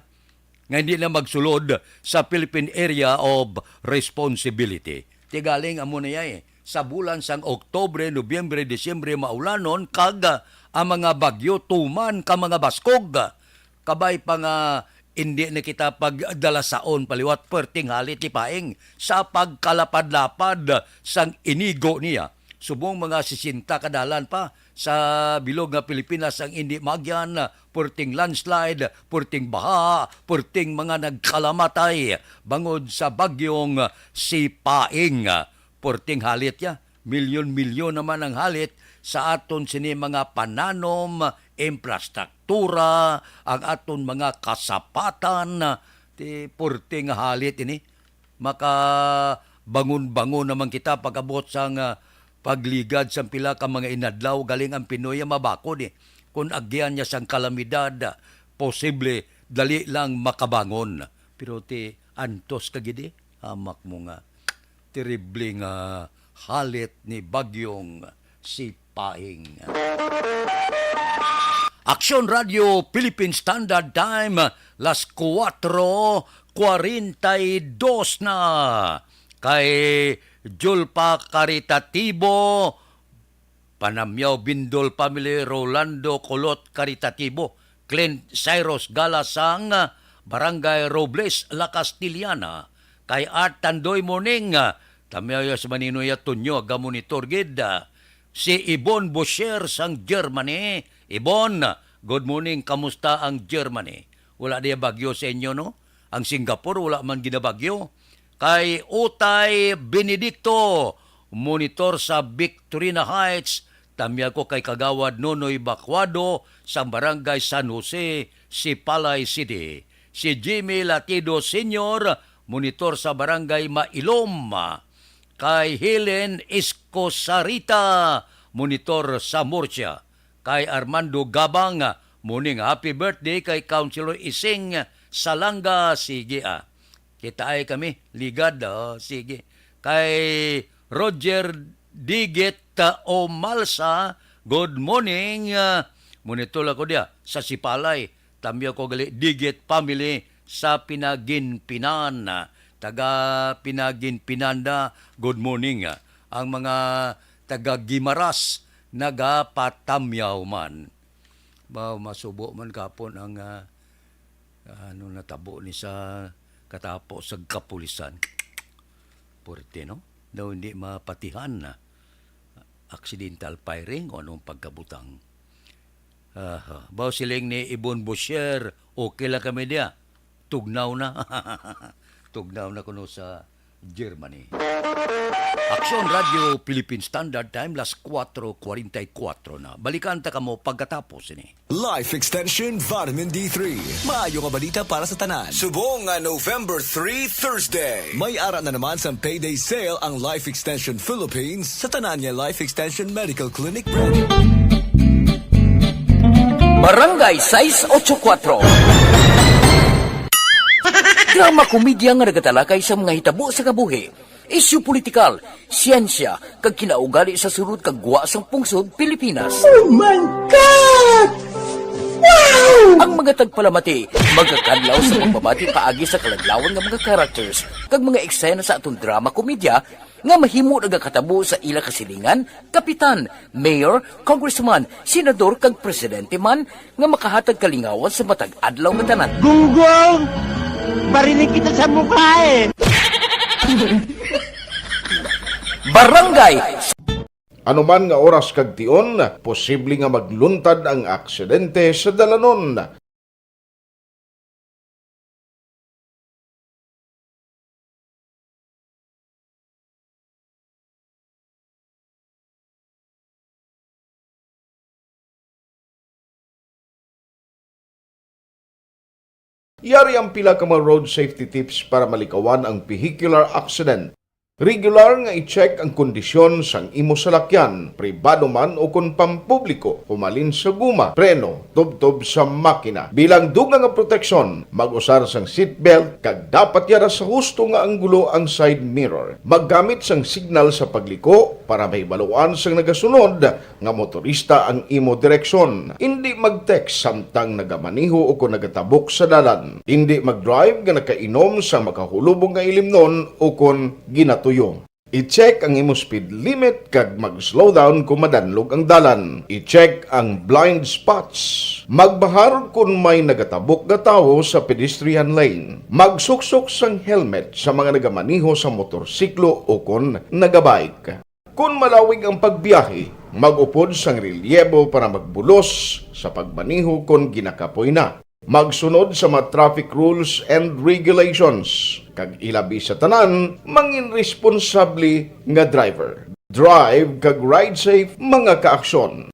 nga hindi na magsulod sa Philippine Area of Responsibility. Ti galing amo na yay, sa bulan sang Oktubre, Nobyembre, Disyembre, maulanon, kag, ah, ang mga bagyo tuman ka mga baskog. Kabay pa nga hindi na kita pagdalasaon paliwat, perting halit ni Paing sa pagkalapad-lapad sang inigo niya. Subong mga sesenta ka dalan pa sa bilog nga Pilipinas ang indi maagyan, perting landslide, perting baha, perting mga nagkalamatay bangod sa bagyong si Paing. Perting halit ya. Milyon-milyon naman ang halit sa aton sini mga pananom, infrastruktura, ang aton mga kasapatan. Ti, purti nga halit ini. Maka, Bangon-bangon naman kita pag-abot sang, ah, pagligad sang pila ka mga inadlaw, galing ang Pinoy ang mabakod, eh. Kung agyan niya sang kalamidad, ah, posible, dali lang makabangon. Pero ti antos ka gid, eh. Hamak mo nga. Terrible nga halit ni Bagyong Sipahing. Aksyon Radio Philippine Standard Time, las kuwatro kwarenta y dos na. Kay Julpa Karitatibo, Panamyaw Bindol Family, Rolando Colot Karitatibo, Clint Cyrus Galasang, Barangay Robles, La Castellana, kay Art Tandoy Morning, Tamyaw ya sa Maninoy ya Tunyo, ga-monitor gid, si Ibon Bosher sang Germany. Ibon, good morning, kamusta ang Germany? Wala diya bagyo sa inyo, no? Ang Singapore, wala man ginabagyo. Kay Utay Benedicto, monitor sa Victorina Heights, tamyag ko kay Kagawad Nonoy Bacuado sa Barangay San Jose, Sipalay City. Si Jimmy Latido Senior, monitor sa Barangay Mailom. Kay Helen Escosarita, monitor sa Murcia. Kay Armando Gabang, morning, happy birthday kay Councilor Ising Salanga. Sige, ah. Kitaay kami, ligad, oh, sige. Kay Roger Digit, ah, Omalsa, good morning. Ah, monitor ako diya sa Sipalay. Tamyaw ko gali, Digit family sa Pinaginpinan. Taga Pinaginpinan na, good morning. Ang mga taga Guimaras, nagapatamyaw man. Ba, masubo man kapon ang, ah, ano, natabo ni sa katapo sa kapulisan. Puwerte, no? Daw hindi mapatihan na. Accidental firing o anong pagkabutang. Aha. Baw siling ni Ibon Bosher, okay lang kami diya. Tugnaw na. Tugnaw na kuno sa Germany. Aksyon Radio Philippine Standard Time, las kuwatro kwarenta y kuwatro na. Balikan ta kamo pagkatapos ini. Life Extension Vitamin D three. Maayo nga balita para sa tanan. Subong nga November three, Thursday. May ara na naman sang payday sale ang Life Extension Philippines sa tanan nga Life Extension Medical Clinic branch. Barangay sais ocho kuwatro. Drama komedya nga nagatalakay sa mga hitabo sa kabuhi, isyu politikal, siyensya, kag kinaugali sa sulod kag gwa sang pungsod Pilipinas. Oh my God! Wow! Ang mga tagpalamati magakadlaw sa pagbabati paagi sa kaladlawan nga mga characters kag mga eksena sa aton drama komedya nga mahimo nagakatabo sa ila kasilingan, kapitan, mayor, congressman, senador, kag presidente man nga makahatag kalingawan sa matag adlaw nga tanan. Gunggong! Barinig kita sa mukha eh! Barangay Ano man nga oras kag tion, posible nga magluntad ang aksidente sa dalanon. Yari ang pila ka mga road safety tips para malikawan ang vehicular accident. Regular nga i-check ang kondisyon sang imo salakyan, pribado man o kon pampubliko, humalin sa guma, preno, tubtob sa makina. Bilang dugang nga proteksyon, mag-usar sang seatbelt kag dapat yara sa husto nga anggulo ang side mirror. Maggamit sang signal sa pagliko para mahibaluan sang nagasunod nga motorista ang imo direksyon. Indi mag-text samtang nagamaneho o kon nagatabok sa dalan. Indi mag-drive nga nakainom sa makahulubong nga ilimnon o kon ginatuyo. I-check ang imo speed limit kag mag-slow down kon madanlog ang dalan. I-check ang blind spots. Magbahar kon may nagatabok nga tawo sa pedestrian lane. Magsuksok sang helmet sa mga nagamaneho sa motorsiklo o kon nagabike. Kon malawig ang pagbiyahe, mag-upod sang relyebo para magbulos sa pagmaneho kon ginakapoy na. Magsunod sa mga traffic rules and regulations, kag ilabi sa tanan, mangin responsable nga driver. Drive kag ride safe, mga kaaksyon.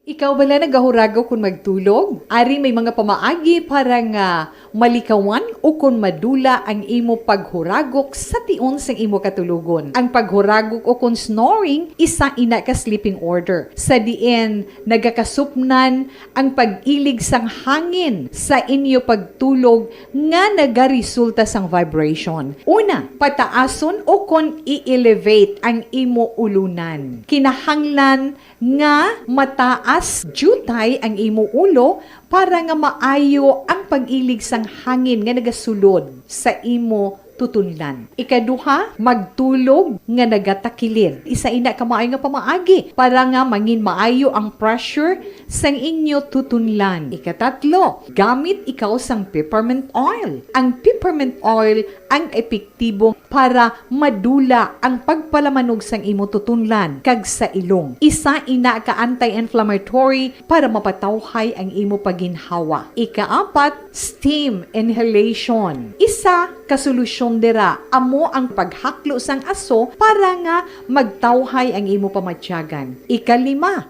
Ikaw bala nagahuragok kon magtulog? Ari may mga pamaagi para nga malikawan o kon madula ang imo paghuragok sa tion sang imo katulogon. Ang paghuragok o kon snoring, isa ina ka sleeping order, sa diin nagakasupnan ang pag-ilig sang hangin sa inyo pagtulog nga nagaresulta sang vibration. Una, pataason o kon i-elevate ang imo ulunan. Kinahanglan nga mataas diutay ang imo ulo para nga maayo ang pag-ilig sang hangin nga nagasulod sa imo tutunlan. Ikaduha, magtulog nga nagatakilid. Isa ina ka maayo nga pamaagi para nga mangin maayo ang pressure sang inyo tutunlan. Ikatatlo, gamit ikaw sang peppermint oil. Ang peppermint oil ang epektibo para madula ang pagpalamanog sang imo tutunlan kag sa ilong. Isa ina ka anti-inflammatory para mapatawhay ang imo paginhawa. Ikaapat, steam inhalation. Isa ka solusyon dira amo ang paghaklo sang aso para nga magtawhay ang imo pamatyagan. Ikalima,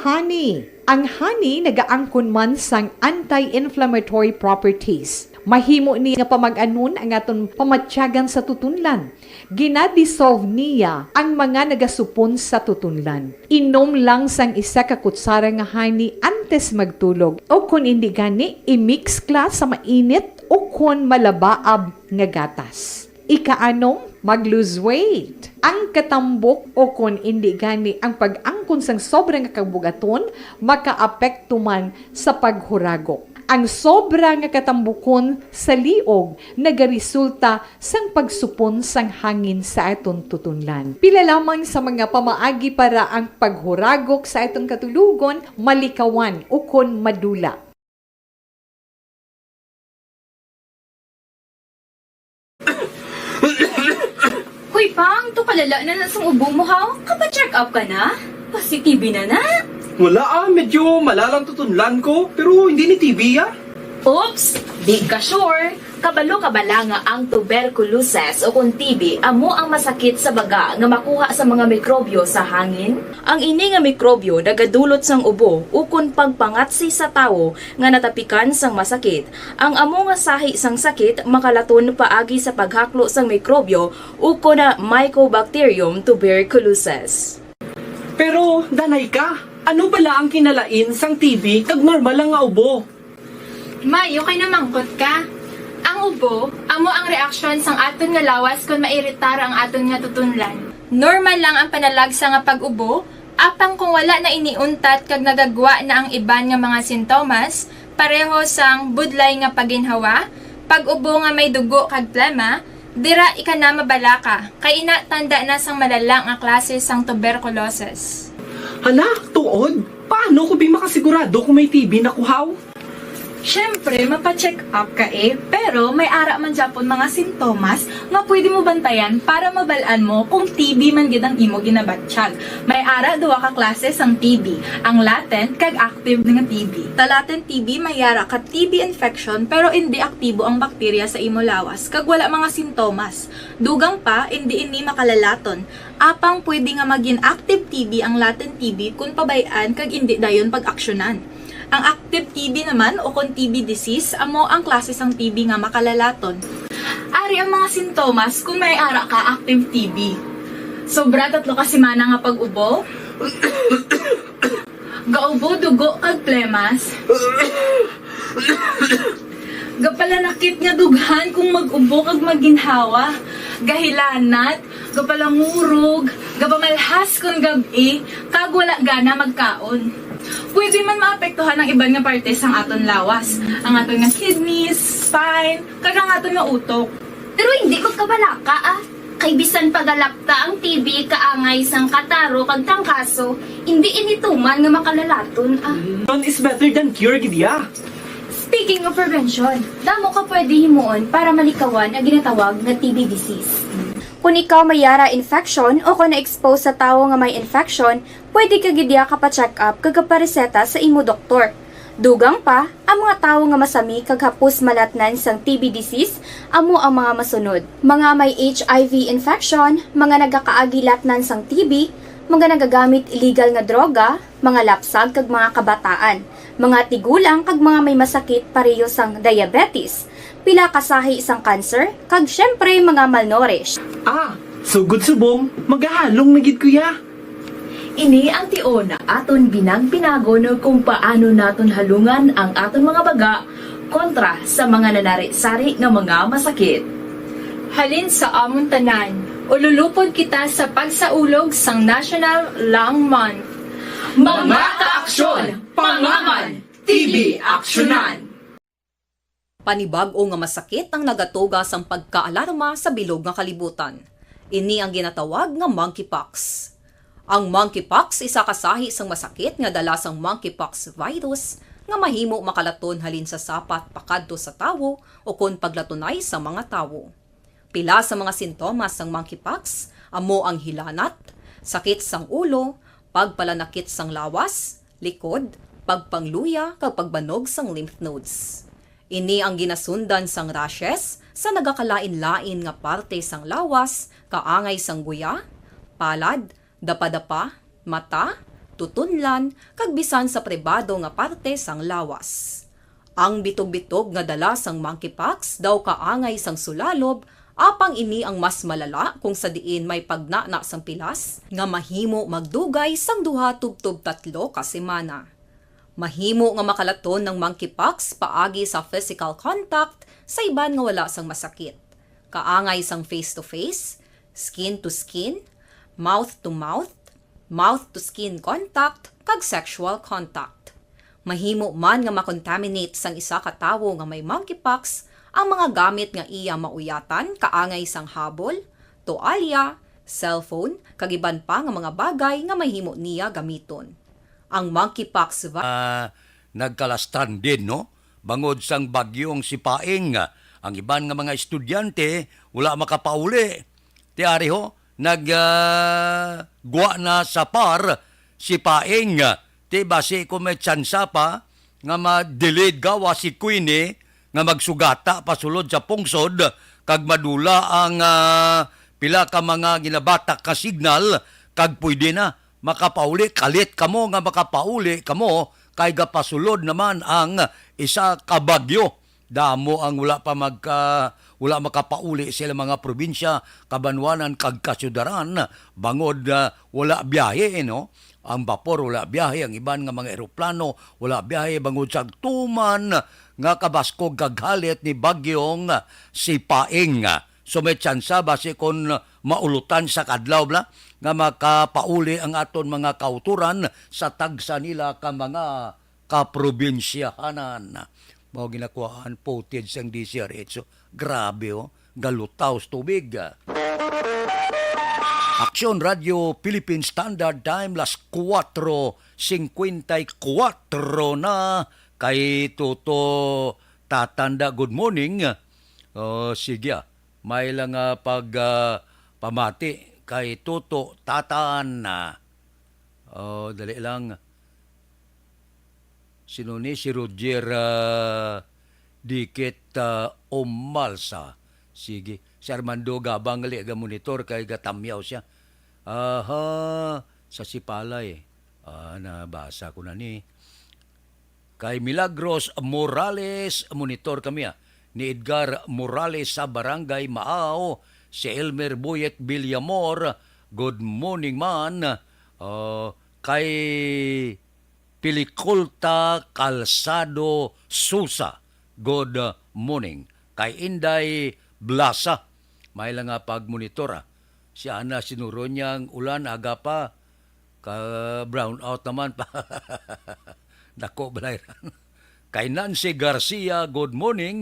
honey. Ang honey nagaangkon man sang anti-inflammatory properties. Mahimo ni nga pamag-anon ang aton pamatyagan sa tutunlan. Gina-dissolve niya ang mga nagasupon sa tutunlan. Inom lang sang isa ka kutsara nga honey antes magtulog, o kon indi gani, i-mix ka sa mainit o kon malabaab nga gatas. Ikaanom, mag-lose weight. Ang katambok o kon indi gani ang pag-angkon sang sobra nga kabug-aton makaapekto man sa paghuragok. Ang sobra nga katambukon sa liog nagaresulta sang pagsupon sang hangin sa aton tutunlan. Pila lamang sa mga pamaagi para ang paghuragok sa aton katulogon malikawan ukon madula. Hoy, Pang, to kalala na na sang ubo mo, ha? Kapa-check up ka na? Pasi-T B na na? Wala, ah, medyo malalang tutunlan ko, pero hindi ni T B, ah. Oops! Di ka sure? Kabalo ka bala nga ang tuberculosis o kon T B amo ang masakit sa baga nga makuha sa mga mikrobyo sa hangin? Ang ini nga mikrobyo nagadulot sang ubo ukon pagpangatsi sa tawo nga natapikan sang masakit. Ang amo nga sahi sang sakit makalaton paagi sa paghaklo sang mikrobyo ukon na Mycobacterium tuberculosis. Pero, danay ka, ano bala ang kinalain sang T B kag normal lang nga ubo? May, okay na mangkot ka. Ang ubo, amo ang reaksyon sang aton nga lawas kon mairitar ang aton nga tutunlan. Normal lang ang panalagsa nga pag-ubo, apang kung wala na ini untat kag nagagwa na ang iban nga mga sintomas, pareho sang budlay nga paginhawa, pag-ubo nga may dugo kag plema, dira ika na mabalaka, kay ina tanda na sang malala nga klase sang tuberculosis. Hala, tuod? Paano ko bi makasigurado kung may T B na ko, haw? Siyempre, mapa-check up ka eh, pero may ara man gyapon mga sintomas nga pwede mo bantayan para mabal-an mo kung T B man gid ang imo ginabatyag. May ara duha ka klase sang T B, ang latent kag active nga T B. Sa latent T B, may ara ka T B infection pero indi aktibo ang bakterya sa imo lawas kag wala mga sintomas. Dugang pa, indi ini makalalaton. Apang pwede nga magin active T B ang latent T B kon pabay-an kag indi dayon pag-aksyonan. Ang active T B naman, o kon T B disease, amo ang klase sang T B nga makalalaton. Ari ang mga sintomas kon may ara ka active T B. Sobra tatlo ka semana nga pag-ubo. Gaubo dugo kag plemas. Gapalanakit nga dughan kung mag-ubo kag maginhawa. Gahilanat, gapalangurog, gapamalhas kon gab-i, kag wala gana magkaon. Pwede man maapektuhan ang iban nga parte sang aton lawas, ang aton nga kidneys, spine, kag ang aton nga utok. Pero hindi magkabalaka, ah. Kay bisan pagalapta ang T B kaangay sang kataro kag trangkaso, hindi ini tuman nga makalalaton, ah. Prevention is better than cure, gid ya. Speaking of prevention, damo ka pwede himuon para malikawan ang ginatawag nga T B disease. Kung ikaw may yara infection o kung na-expose sa tawo nga may infection, pwede ka gid ya kapa-check up kag kapareseta sa imo doktor. Dugang pa, ang mga tawo nga masami kag hapos malatnan sang T B disease amo ang mga masunod: mga may H I V infection, mga nagakaagi latnan sang T B, Mga nagagamit illegal nga droga, mga lapsag kag mga kabataan, mga tigulang kag mga may masakit pareho sang diabetes, pila ka sahi sang cancer, kag syempre mga malnourished. Ah, sugod subong, magahalong na gid ko ya. Ini ang tion aton binagpinagon kung paano naton halungan ang aton mga baga kontra sa mga nanari-sari nga mga masakit. Halin sa amon tanan, ululupod kita sa pagsaulog sang National Lung Month. Mga kaaksyon, pangaman, T B aksyonan! Panibag-o nga masakit ang nagatuga sang pagkaalarma sa bilog nga kalibutan. Ini ang ginatawag nga monkeypox. Ang monkeypox isa ka sahi sang masakit nga dala sang monkeypox virus nga mahimo makalaton halin sa sapat pakadto sa tawo ukon paglatunay sa mga tawo. Pila sa mga sintomas sang monkeypox amo ang hilanat, sakit sang ulo, pagpalanakit sang lawas, likod, pagpangluya, kag pagbanog sang lymph nodes. Ini ang ginasundan sang rashes sa nagakalain-lain nga parte sang lawas, kaangay sang guya, palad, dapadapa, mata, tutunlan, kag bisan sa pribado nga parte sang lawas. Ang bitog-bitog nga dala sang monkeypox daw kaangay sang sulalob, apang ini ang mas malala kung sa diin may pagnana sang pilas nga mahimo magdugay sang duha tubtob tatlo ka semana. Mahimo nga makalaton ang monkeypox paagi sa physical contact sa iban nga wala sang masakit, kaangay sang face-to-face, skin-to-skin, mouth-to-mouth, mouth-to-skin contact, kag sexual contact. Mahimo man nga makontaminate sang isa ka tawo nga may monkeypox ang mga gamit nga iya mauyatan, kaangay sang habol, toalya, cellphone, kag iban pa nga mga bagay nga mahimo niya gamiton. Ang monkeypox vi- Ah, nagkalastranded, no? Bangod sang bagyong Sipaing, ang iban nga mga estudyante wala makapauli. Ti ari ho, nag, ah, gwa na sa par Sipaing. Ti basi kung may tsansa pa nga ma-delayed gawa si Queenie nga magsugata pasulod sa pungsod kag madula ang, ah, pila ka mga ginabatak nga signal, kag pwede na makapauli, kalit kamo nga makapauli kamo kay gapasulod naman ang isa ka bagyo. Damo ang wala pa magka-, wala makapauli sa ilang mga probinsya, kabanwanan kag kasudaran bangod, ah, wala biyahe, no? Ang bapor wala biyahe, ang iban nga mga eroplano wala biyahe bangod sa tuman nga kabaskog kag halit ni bagyong Sipaing. So may tsansa basi kon maulutan sa kadlaw bala nga makapauli ang aton mga kautoran sa tagsa nila ka mga kaprobinsyahanan. Mao ginakuhaan footage sang D Z R H. So, grabe, oh. Galutaw sa tubig. Aksyon Radio Philippine Standard Time, las kuwatro singkwenta y kuwatro na. Kay Toto Tatanda, good morning. Oh, sige, ah. May lang, ah, pag, ah, pamati kay Toto Tatan. Oh, dali lang. Sino ni? Si Roger, ah, Dikit, ah, Umalsa. Sige. Si Armando Gabang, gali, ga-monitor kay gatamyaw siya. Aha, sa Sipalay. Ah, nabasa ko na ni. Kay Milagros Morales, monitor kami, ah. Ni Edgar Morales sa Barangay Maaw, si Elmer Boyet Villamor, good morning man. Ah, kay Piliculta Calzado Susa, good morning. Kay Inday Blasa, may lang nga pagmonitor, ah. Si Ana Sinuro niyang ulan, aga pa. Ka brown out naman pa. Dako balay ran. Kay Nancy Garcia, good morning.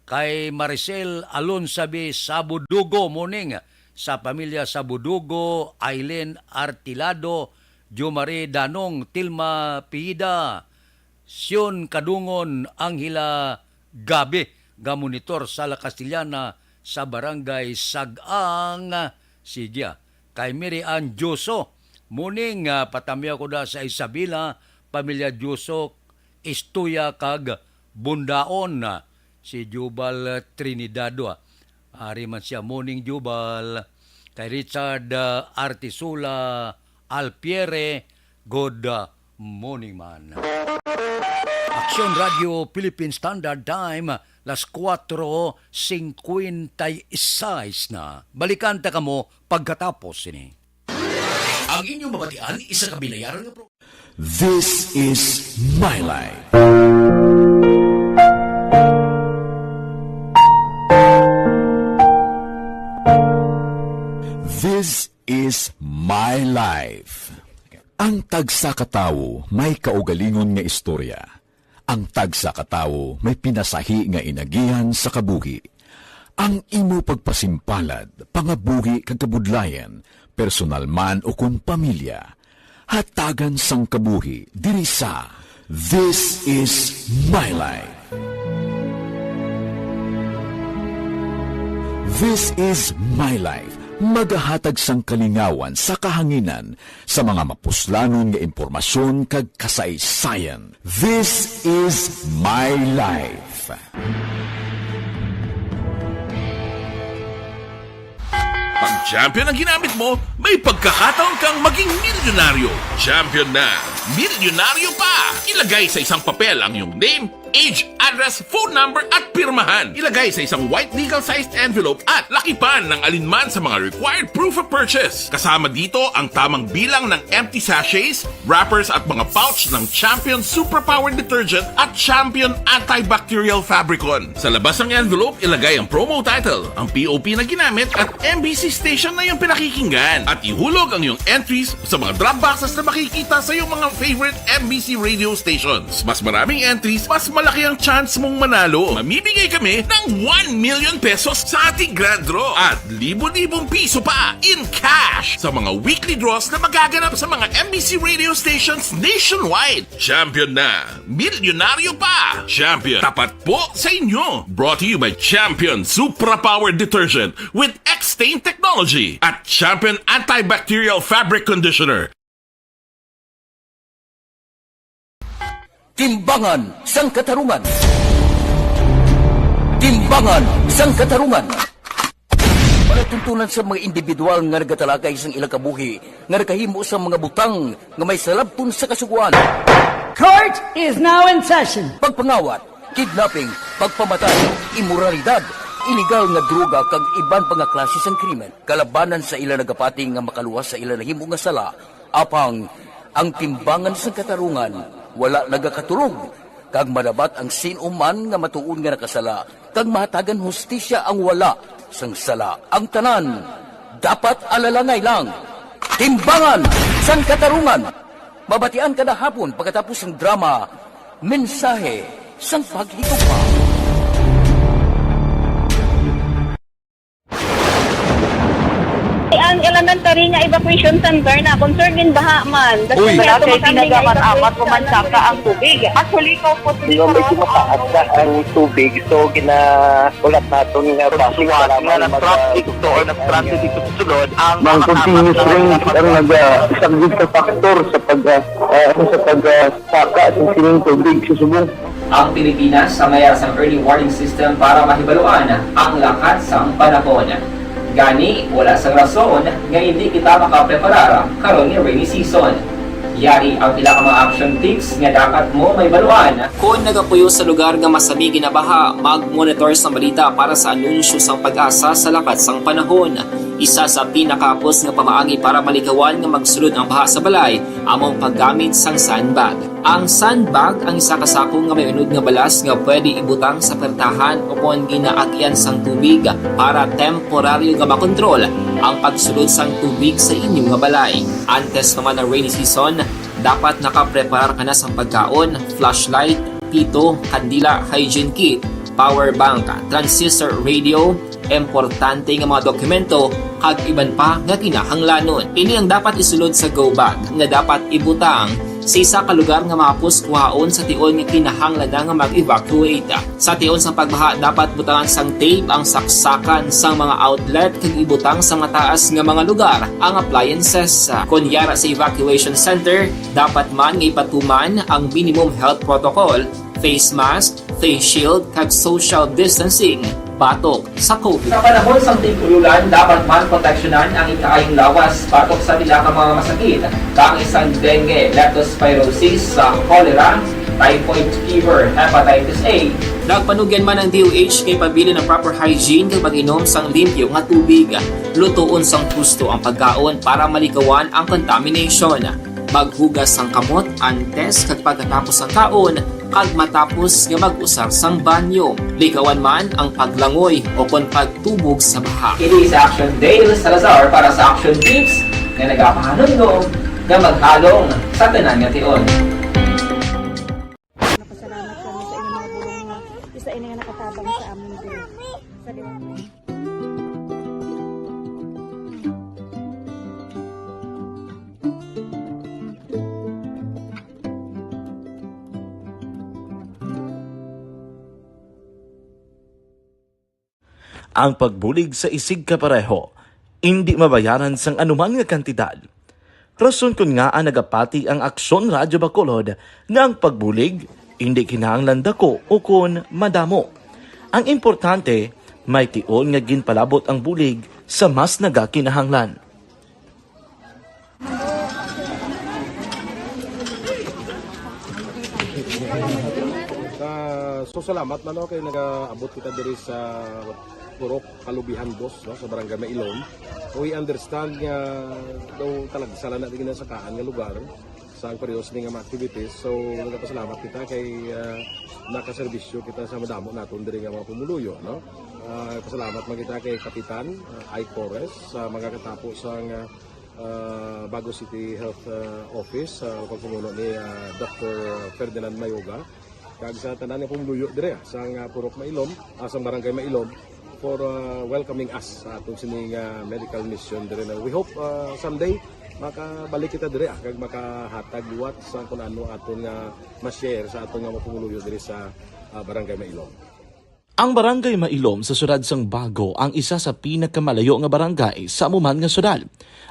Kay Maricel Alonsabi Sabudugo, morning. Sa pamilya Sabudugo, Aileen Artilado, Jomari Danong, Tilma Pida, Sion Kadungon, Angela Gabi, ga-monitor sa La Castellana sa Barangay Sag-ang. Sige, ah. Kay Mary Ann Dioso, morning, ah, patamyaw ko da sa Isabela, pamilya Dioso, Istuya kag Bundaon, ah, si Jubal Trinidado, ah. Ari man siya, morning, Jubal. Kay Richard, ah, Artisula, Alpiere. Good, uh, morning, man. Aksyon Radio Philippine Standard Time, las kuwatro singkwenta y seis na. Balikan ta kamo pagkatapos sini. Ang inyong mabatian, isa ka binayaran nga pro- This is My Life. This is My Life. Ang tagsa ka tawo may kaugalingon nga istorya. Ang tagsa ka tawo may pinasahi nga inagihan sa kabuhi. Ang imo pagpasimpalad, pangabuhi kag kabudlayan, personal man ukon pamilya, hatagan sang kabuhi diri sa This Is My Life. This Is My Life, magahatag sang kalingawan sa kahanginan sa mga mapuslanon nga impormasyon kag kasaysayan. This Is My Life. Pag Champion ang ginamit mo, may pagkakataon kang maging milyonaryo. Champion na, milyonaryo pa! Ilagay sa isang papel ang iyong name, age, address, phone number, at pirmahan. Ilagay sa isang white legal-sized envelope at lakipan ng alinman sa mga required proof of purchase. Kasama dito ang tamang bilang ng empty sachets, wrappers, at mga pouch ng Champion Superpower Detergent at Champion Antibacterial Fabricon. Sa labas ng envelope, ilagay ang promo title, ang P O P na ginamit, at M B C station na iyong pinakikinggan. At ihulog ang iyong entries sa mga drop boxes na makikita sa iyong mga favorite M B C radio stations. Mas maraming entries, mas malaki ang chance mong manalo. Mamimigay kami ng one million pesos sa ating grand draw at libo-libong piso pa in cash sa mga weekly draws na magaganap sa mga M B C radio stations nationwide. Champion na! Milyonaryo pa! Champion, tapat po sa inyo! Brought to you by Champion Supra Power Detergent with X-Stain Technology at Champion Antibacterial Fabric Conditioner. Timbangan sang Katarungan. Timbangan sang Katarungan. Palatuntunan sa mga individual nga nagatalakay sang ilang kabuhi nga nakahimo sang mga butang nga may salabton sa Kasugoan. Court is now in session. Pagpangawat, kidnapping, pagpamatay, imoralidad, iligal nga droga, kag iban pa nga klase sang krimen kalabanan sa ila nagapati nga makaluwas sa ila nahimo nga sala. Apang ang Timbangan sang Katarungan wala nagakatulog, kag madabat ang sin-o man nga matuod nga nakasala, kag mahatagan hustisya ang wala sang sala. Ang tanan dapat alalangay lang. Timbangan sang Katarungan. Mabatian kada hapon pagkatapos sang drama, Mensahe sang Paghigugma. Ang elementary nga evacuation center na concerned in baha man. Uy. Wala kay ginagamat-amat, pumansaka ang tubig. Actually, ko po. Medyo mataas na ang tubig, so ginahulat naton nga base nga mag-, nag-traffic to or nag-transit dito sa sulod ang mga continuous rain ang nag-, isang big factor sa pag, ah, ah, sa pag, ah, saka sa sining tubig sa subong. Ang Pilipinas sa mayar sang early warning system para mahibaluan ang lakat sang panahon. Gani, wala sang rason nga indi kita makapreparar karon nga rainy season. Yari ang pila ka mga action tips nga dapat mo mahibaluan. Kon nagapuyo sa lugar nga masami ginabaha, mag-monitor sang balita para sa anunsyo sang PAGASA sa lakat sang panahon. Isa sa pinakahapos nga pamaagi para malikawan nga magsulod ang baha sa balay amo ang paggamit sang sandbag. Ang sandbag ang isa ka sako nga may unod nga balas nga pwede ibutang sa pertahan o kon ginaagyan sang tubig para temporaryo nga makontrol ang pagsulod sang tubig sa inyo nga balay. Antes pa man ang rainy season, dapat nakapreparar ka na sang pagkaon, flashlight, pito, kandila, hygiene kit, power bank, transistor radio, importante nga mga dokumento, kag iban pa nga kinahanglanon. Ini ang dapat isulod sa go bag nga dapat ibutang sa isa ka lugar nga mahapos kuhaon sa tion nga kinahanglan na nga mag-evacuate. Sa tion sang pagbaha, dapat butangan sang tape ang saksakan sang mga outlet kag ibutang sa mataas nga mga lugar ang appliances. Kon yara sa evacuation center, dapat man nga ipatuman ang minimum health protocol, face mask, face shield, kag social distancing. batok sa COVID. Sa panahon sang tig-ululan, dapat man proteksyonan ang ikaayong lawas batok sa pila ka mga masakit, kaangay sang dengue, leptospirosis, sa cholera, typhoid fever, hepatitis A. Nagpanugyan man ang D O H kay pabilin ang proper hygiene kag pag-inom sang limpyo nga tubig. Lutoon sang husto ang pagkaon para malikawan ang contamination. Maghugas sang kamot antes kag pagkatapos sang kaon, kag matapos nga mag-usar sang banyo. Likawan man ang paglangoy o kon pagtubog sa baha. Kini si Action Dale Salazar para sa Action Tips nga nagapahanumdom nga maghalong sa tanan nga tion. Napasalamat kami sa inyong mga bulong nga isa ini nga nakatabang sa amon din. Sa liwanag. Ang pagbulig sa isigkapareho indi mabayaran sang anuman nga kantidad. Rason kon ngaa nagapati ang Aksyon Radyo Bacolod nga ang pagbulig indi kinahanglan dako ukon madamo. Ang importante, may tion nga ginpalabot ang bulig sa mas nagakinahanglan. Ah, so salamat man, no, kay nagaabot kita diri sa Purok Kalubihan Dos, no, sa Barangay Mailom. We understand nga daw talagsa lang na din sa kaan nga lugar sa ang periods ni nga mga activities. So nagapasalamat kita kay ah, nakaserbisyo kita sa madamo naton diri nga mga pumuluyo, no. Ah, pasalamat man kita kay Kapitan ah, Ike Torres sa mga katapo sa nga ah, Bago City Health ah, Office sa pagpamuno ni ah, Doctor Ferdinand Mayoga, kag sa tanan nga pumuluyo dire ah, sa nga Purok Mailom, ah, sa Barangay Mailom, for ah, welcoming us sa aton sini nga medical mission dire na. We hope ah, someday makabalik kita dire ah, kag makahatag liwat sa kung ano aton nga ma-share sa aton nga mga pumuluyo dire sa ah, Barangay Mailom. Ang Barangay Mailom sa siyudad sang Bago ang isa sa pinakamalayo nga barangay sa amo man nga siyudad.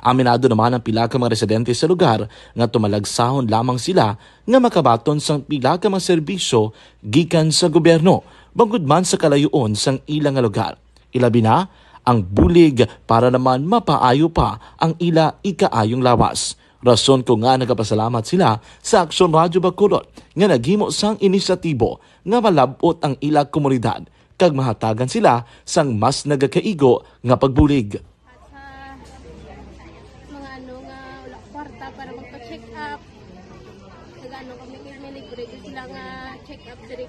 Aminado naman ang pila ka mga residente sa lugar nga tumalagsahon lamang sila nga makabaton sang pila ka mga serbisyo gikan sa gobyerno, bangod man sa kalayoon sang ila nga lugar. Ilabi na ang bulig para naman mapaayo pa ang ila ikaayong lawas. Rason ko nga nagapasalamat sila sa Aksyon Radyo Bacolod nga naghimo sang inisyatibo nga malab-ot ang ila komunidad kag mahatagan sila sang mas nagakaigo nga pagbulig. Sa mga ano nga wala kwarta para magpa-check up. Nagano kami kay may libre gyud sila nga check up diri,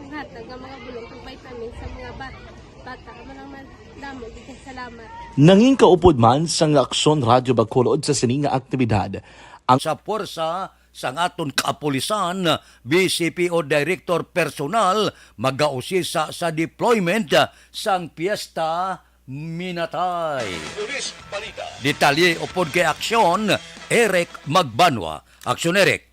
hatag nga mga bulong kag vitamins sa mga bata. Bata man ang man damo gyud kay salamat. Nangin kaupod man sang Aksyon Radyo Bacolod sa sini nga aktibidad ang Sa puwersa sang aton kaapulisan, B C P O Director Personal magausisa sa deployment sang Piyesta Minatay. Detalye upod kay Aksyon, Eric Magbanwa. Aksyon, Eric.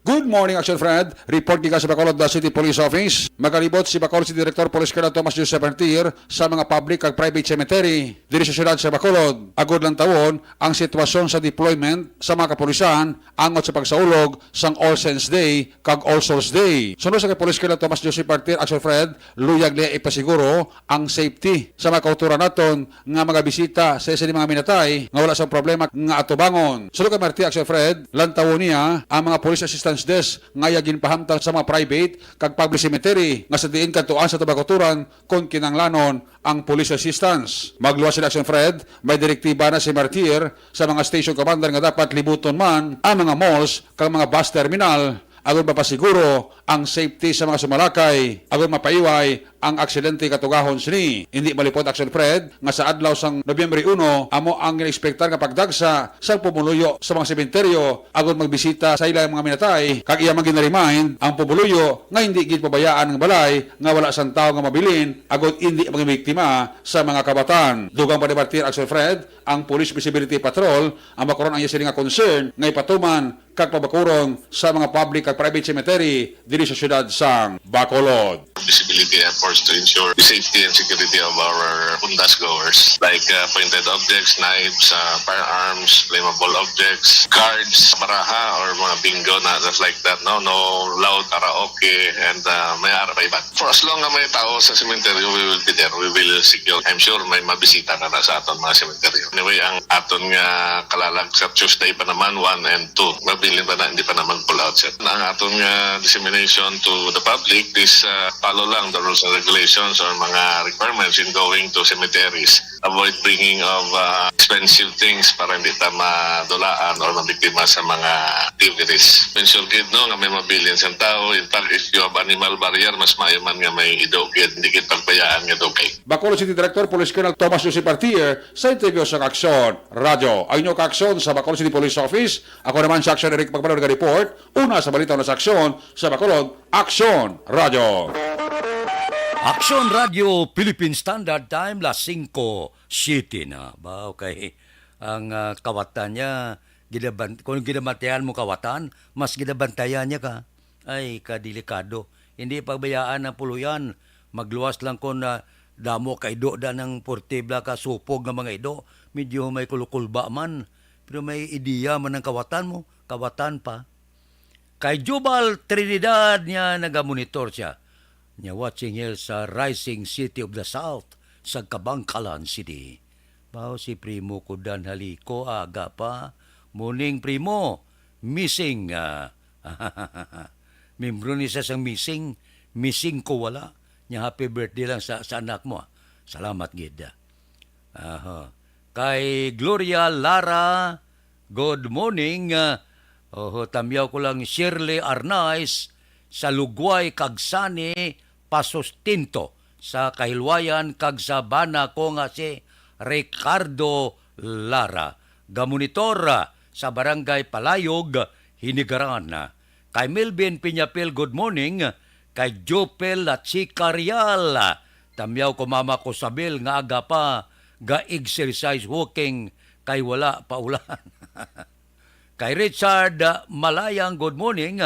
Good morning, Action Fred. Report gikan sa Bacolod City Police Office. Magalibot si Bacolod City Director Police Colonel Thomas Joseph Antier sa mga public kag private cemetery diri sa siyudad sa Bacolod, agod lantawon ang sitwasyon sa deployment sa mga kapulisan angot sa pagsaulog sang All Saints Day kag All Souls Day. Sunod sa kay Police Colonel Thomas Joseph Antier, Action Fred, luyag niya ipasiguro ang safety sa mga kautoran naton nga magabisita sa isa ni mga minatay nga wala sang problema nga atubangon. Sulod kay Marty Axel Fred, lantawon niya ang mga Police Assistance Desk nga iya ginpahamtang sa mga private kag public cemetery nga sa diin kadtuan sa tubag kautoran kon kinahanglanon ang police assistance. Magluwas sila Axel Fred, may direktiba na si Martyr sa mga station commander nga dapat libuton man ang mga malls kag mga bus terminal agod mapasiguro ang safety sa mga sumalakay, agod mapaiway ang aksidente katugahon sini. Indi malipod Action Fred nga sa adlaw sang Nobyembre uno amo ang ginaekspektar nga pagdagsa sang pumuluyo sa mga sementeryo agod magbisita sa ilang mga minatay, kag iya man ginaremind ang pumuluyo nga indi gid pabayaan ang balay nga wala sang tawo nga mabilin agod indi maging biktima sa mga kabatan. Dugang pa ni Martir Action Fred, ang Police Visibility Patrol ang makaron ang iya sini nga concern nga ipatuman kag pabakuron sa mga public kag private cemetery diri sa siyudad sang Bacolod. Visibility efforts to ensure the safety and security of our pundas goers, like, uh, pointed objects, knives, uh, firearms, flammable objects, cards, baraha, or mga bingo na, just like that, no? No loud karaoke, and, uh, may ara pa iban. For as long nga may tao sa sementeryo, we will be there. We will secure. I'm sure may mabisita na na sa aton mga sementeryo. Anyway, ang aton nga kalalag sa Tuesday pa naman, one and two. Mabilin pa na, hindi pa naman pull out, sir. Ang aton nga dissemination to the public is, uh, follow lang the rules and regulations or mga requirements in going to cemeteries. Avoid bringing of, uh, expensive things para hindi ta madulaan or mabiktima sa mga activities. Ensure gid, no, nga may mabilin sang tao. In fact, if you have animal barrier, mas maayo man nga may ido gid, hindi gid pagbayaan nga dugay. Bacolod City Director Police Colonel Thomas Joseph Artier sa interview sa Aksyon Radyo. Ang inyo kaaksyon sa Bacolod City Police Office. Ako naman si Aksyon Eric Pagbalor, nag-report. Una sa balita na sa aksyon sa Bacolod, Aksyon Radyo. Aksyon Radyo, Philippine Standard Time, las singko siete na. Ba, okay. Ang, ah, kawatan niya, ginaban-, kung ginabantayan mo kawatan, mas ginabantayan niya ka. Ay, kadelikado. Hindi pagbayaan ang puluyan. Magluwas lang kon, ah, damo ka ido da ng portibla ka supog nga mga ido. Medyo may kulukulba man. Pero may ideya man ang kawatan mo. Kawatan pa. Kay Jubal Trinidad niya nagamonitor siya. Niya watching here sa Rising City of the South sa Kabankalan City. Bao si Primo ko Dan Haliko, aga pa. Morning, Primo. Missing, ah. Membro ni sa sang missing. Missing ko wala. Niya happy birthday lang sa, sa anak mo, ah. Salamat gid, ah. Aha. Kay Gloria Lara, good morning. Ah, oho, tamyaw ko lang Shirley Arnaiz sa Lugway kag Sani, pasustinto sa kahilwayan kag sa bana ko nga si Ricardo Lara. Gamonitor, ah, sa Barangay Palayog, Hinigaran. Kay Melvin Piñapil, good morning. Kay Jopel La Chica Real, tamyaw ko mama ko sabil nga aga pa, ga-exercise walking kay wala pa ulan. Kay Richard, ah, Malayang, good morning.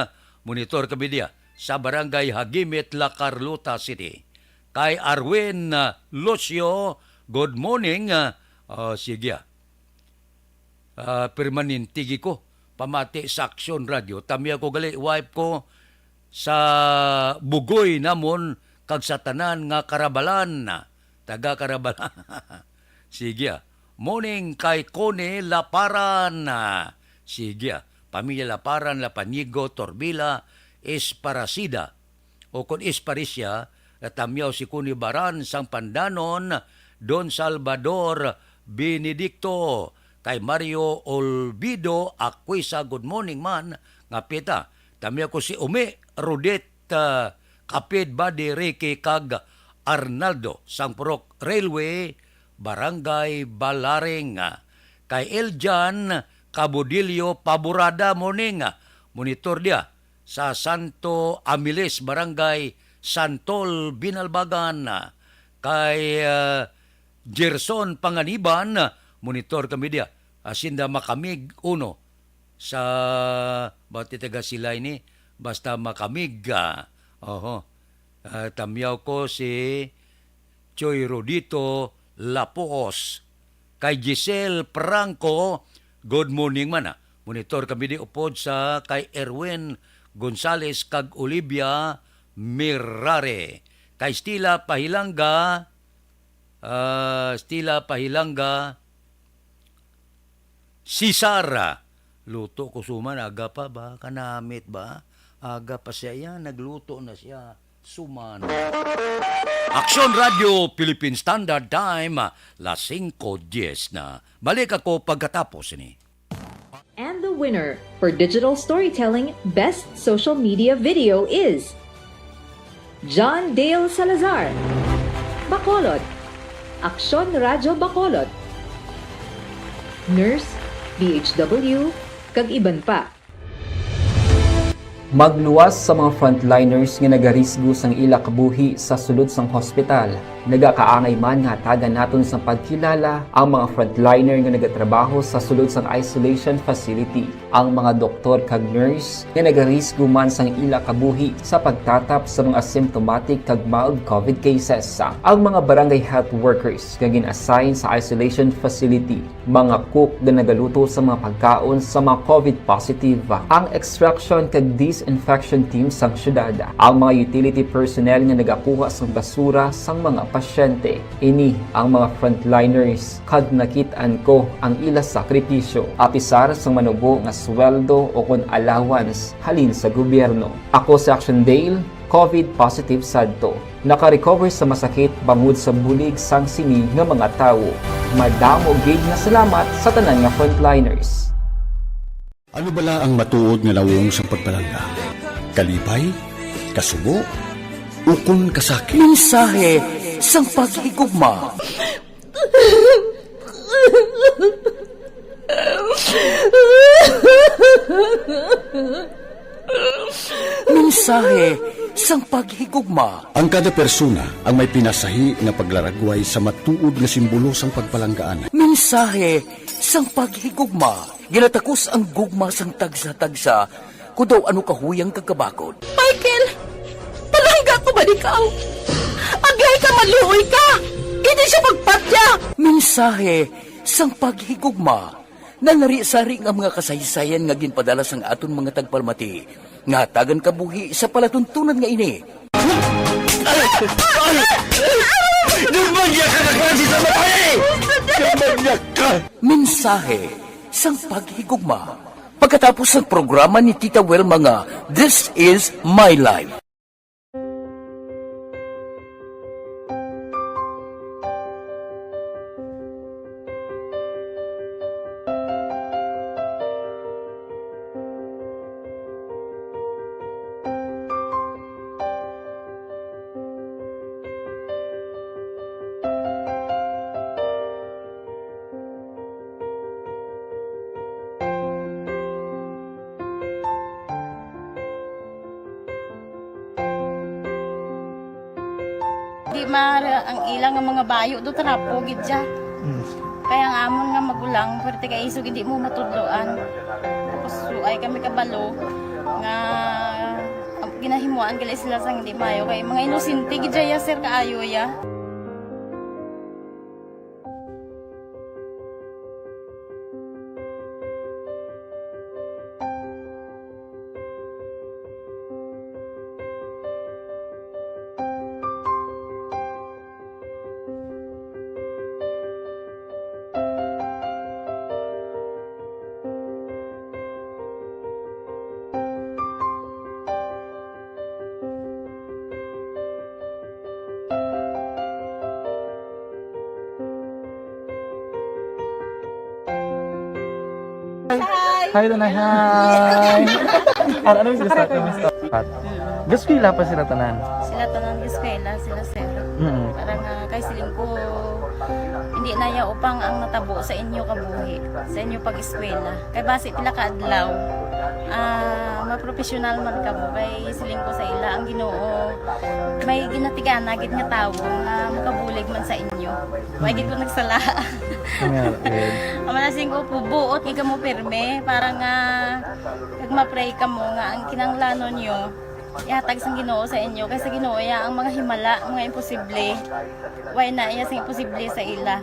Monitor kami diya sa Barangay Hagimit, La Carlota City. Kay Arwin, ah, Lucio, good morning. Ah, oh, sige, ah. Ah, permanente gi ko pamati sa Aksyon Radyo. Tamyaw ko gali, wife ko, sa bugoy namon kag sa tanan nga Karabalan, taga Karabalan. Sige, ah. Morning kay Connie Laparan. Sige, ah. Pamilya Laparan, Lapanigo, Torbila, Esparacida. O kon Esparisia, natamyaw si Connie Baran sang Pandanon, Don Salvador Benedicto, kay Mario Olvido Aquisa, good morning man, nga pita. Tamyaw ko si Umi, Rodit, ah, Kapid, Buddy, Ricky, kag Arnaldo, sang Purok Railway, Barangay Balaring. Kay Eljan Cabudillo Paburada, morning. Monitor dia sa Santo Amilis, Barangay Santol, Binalbagan. Kay, ah, Gerson Panganiban, monitor kami dia. Hacienda Makamig uno. Sa, bati taga Silay ni, basta Makamig, ah, oho. Ah, tamyaw ko si Choy Rodito Lapuos. Kay Giselle Franco, good morning man, ah. Monitor kami di upod sa kay Erwin Gonzales kag Olivia Mirare. Kay Stila Pahilanga, ah, Stila Pahilanga, Cesar. Luto ko suman, aga pa ba? Kanamit ba? Aga pa siya. Yan, nagluto na siya. Suman. Aksyon Radio Philippine Standard Time, las singko dies na. Balik ako pagkatapos ni. And the winner for digital storytelling best social media video is John Dale Salazar, Bacolod, Aksyon Radyo Bacolod, Nurse, D H W, kag iban pa. Magluwas sa mga frontliners nga nagarisgo sang ila kabuhi sa sulod sang hospital. Nagakaangay man nga hatagan naton sang pagkilala ang mga frontliner nga nagatrabaho sa sulod sang isolation facility, ang mga doktor kag nurse nga nagarisgo man sang ila kabuhi sa pagtatap sa mga symptomatic kag mild covid cases, ang mga barangay health workers nga gin-assign sa isolation facility, mga cook nga nagaluto sa mga pagkaon sa mga covid positive, ang extraction kag disinfection team sang syudad, ang mga utility personnel nga nagakuha sang basura sang mga pasyente. Ini ang mga frontliners, kag nakit-an ko ang ila sakripisyo, apisar sang manubo nga sweldo o kon allowance halin sa gobyerno. Ako si Action Dale, covid positive sadto. Naka-recover sa masakit bangod sa bulig sang sini nga mga tawo. Madamo gid nga salamat sa tanan nga frontliners. Ano bala ang matuod nga nawong sang pagpalangga? Kalipay? Kasubo? Ukon kasakit? Mensahe sang paghigugma. Mensahe sang paghigugma. Ang kada persona ang may pinasahi nga paglaragway sa matuod nga simbolo sang pagpalanggaan. Mensahe sang paghigugma. Ginatakos ang gugma sang tagsa-tagsa, kon daw ano kahuyang kag kabakod. Michael, palangga ko ba ikaw? Agay ka, maluoy ka! Hindi siya magpatya! Mensahe sang paghigugma. Nanari-sari nga mga kasaysayan nga ginpadala sang aton mga tagpalamati nga hatagan kabuhi sa palatuntunan nga ini. Ay! Ay! Ay! Gumagya ka na klase sa babae! Gumagya ka! Mensahe sang paghigugma. Pagkatapos sang programa ni Tita Wilma nga This Is My Life. Di mara ang ila nga mga bayo do trapo gid siya. Mm. Kaya ang amon nga magulang, pwerte kay isog hindi mo matudloan. Tapos suay kami kabalo nga ang ginahimuan gali sila sang hindi maayo kay mga inosente gid siya, sir, kaayo ya. Hi. Hi, Tanay. Hi. Ano, ano yung gusto? Ano gusto? Pat. Mm. Gaskwela pa sila tanan? Sila tanan gaskwela, sila sir. Mm. Para nga kay siling ko, hindi na ya upang ang natabo sa inyo kabuhi, sa inyo pag-eskwela. Kay basi pila ka adlaw, ah, mapropesyonal man kamo. Kay siling ko sa ila, ang Ginoo may ginatigana gid nga tawo nga makabulig man sa inyo. Wa gid ko nagsala. Nga, eh. Ang mga siling ko, buot gid kamo pirme para nga kag ma-pray kamo nga ang kinahanglanon nyo ihatag sang Ginoo sa inyo, kay sa Ginoo ya ang mga himala, mga imposible. Way na iya sing imposible sa ila.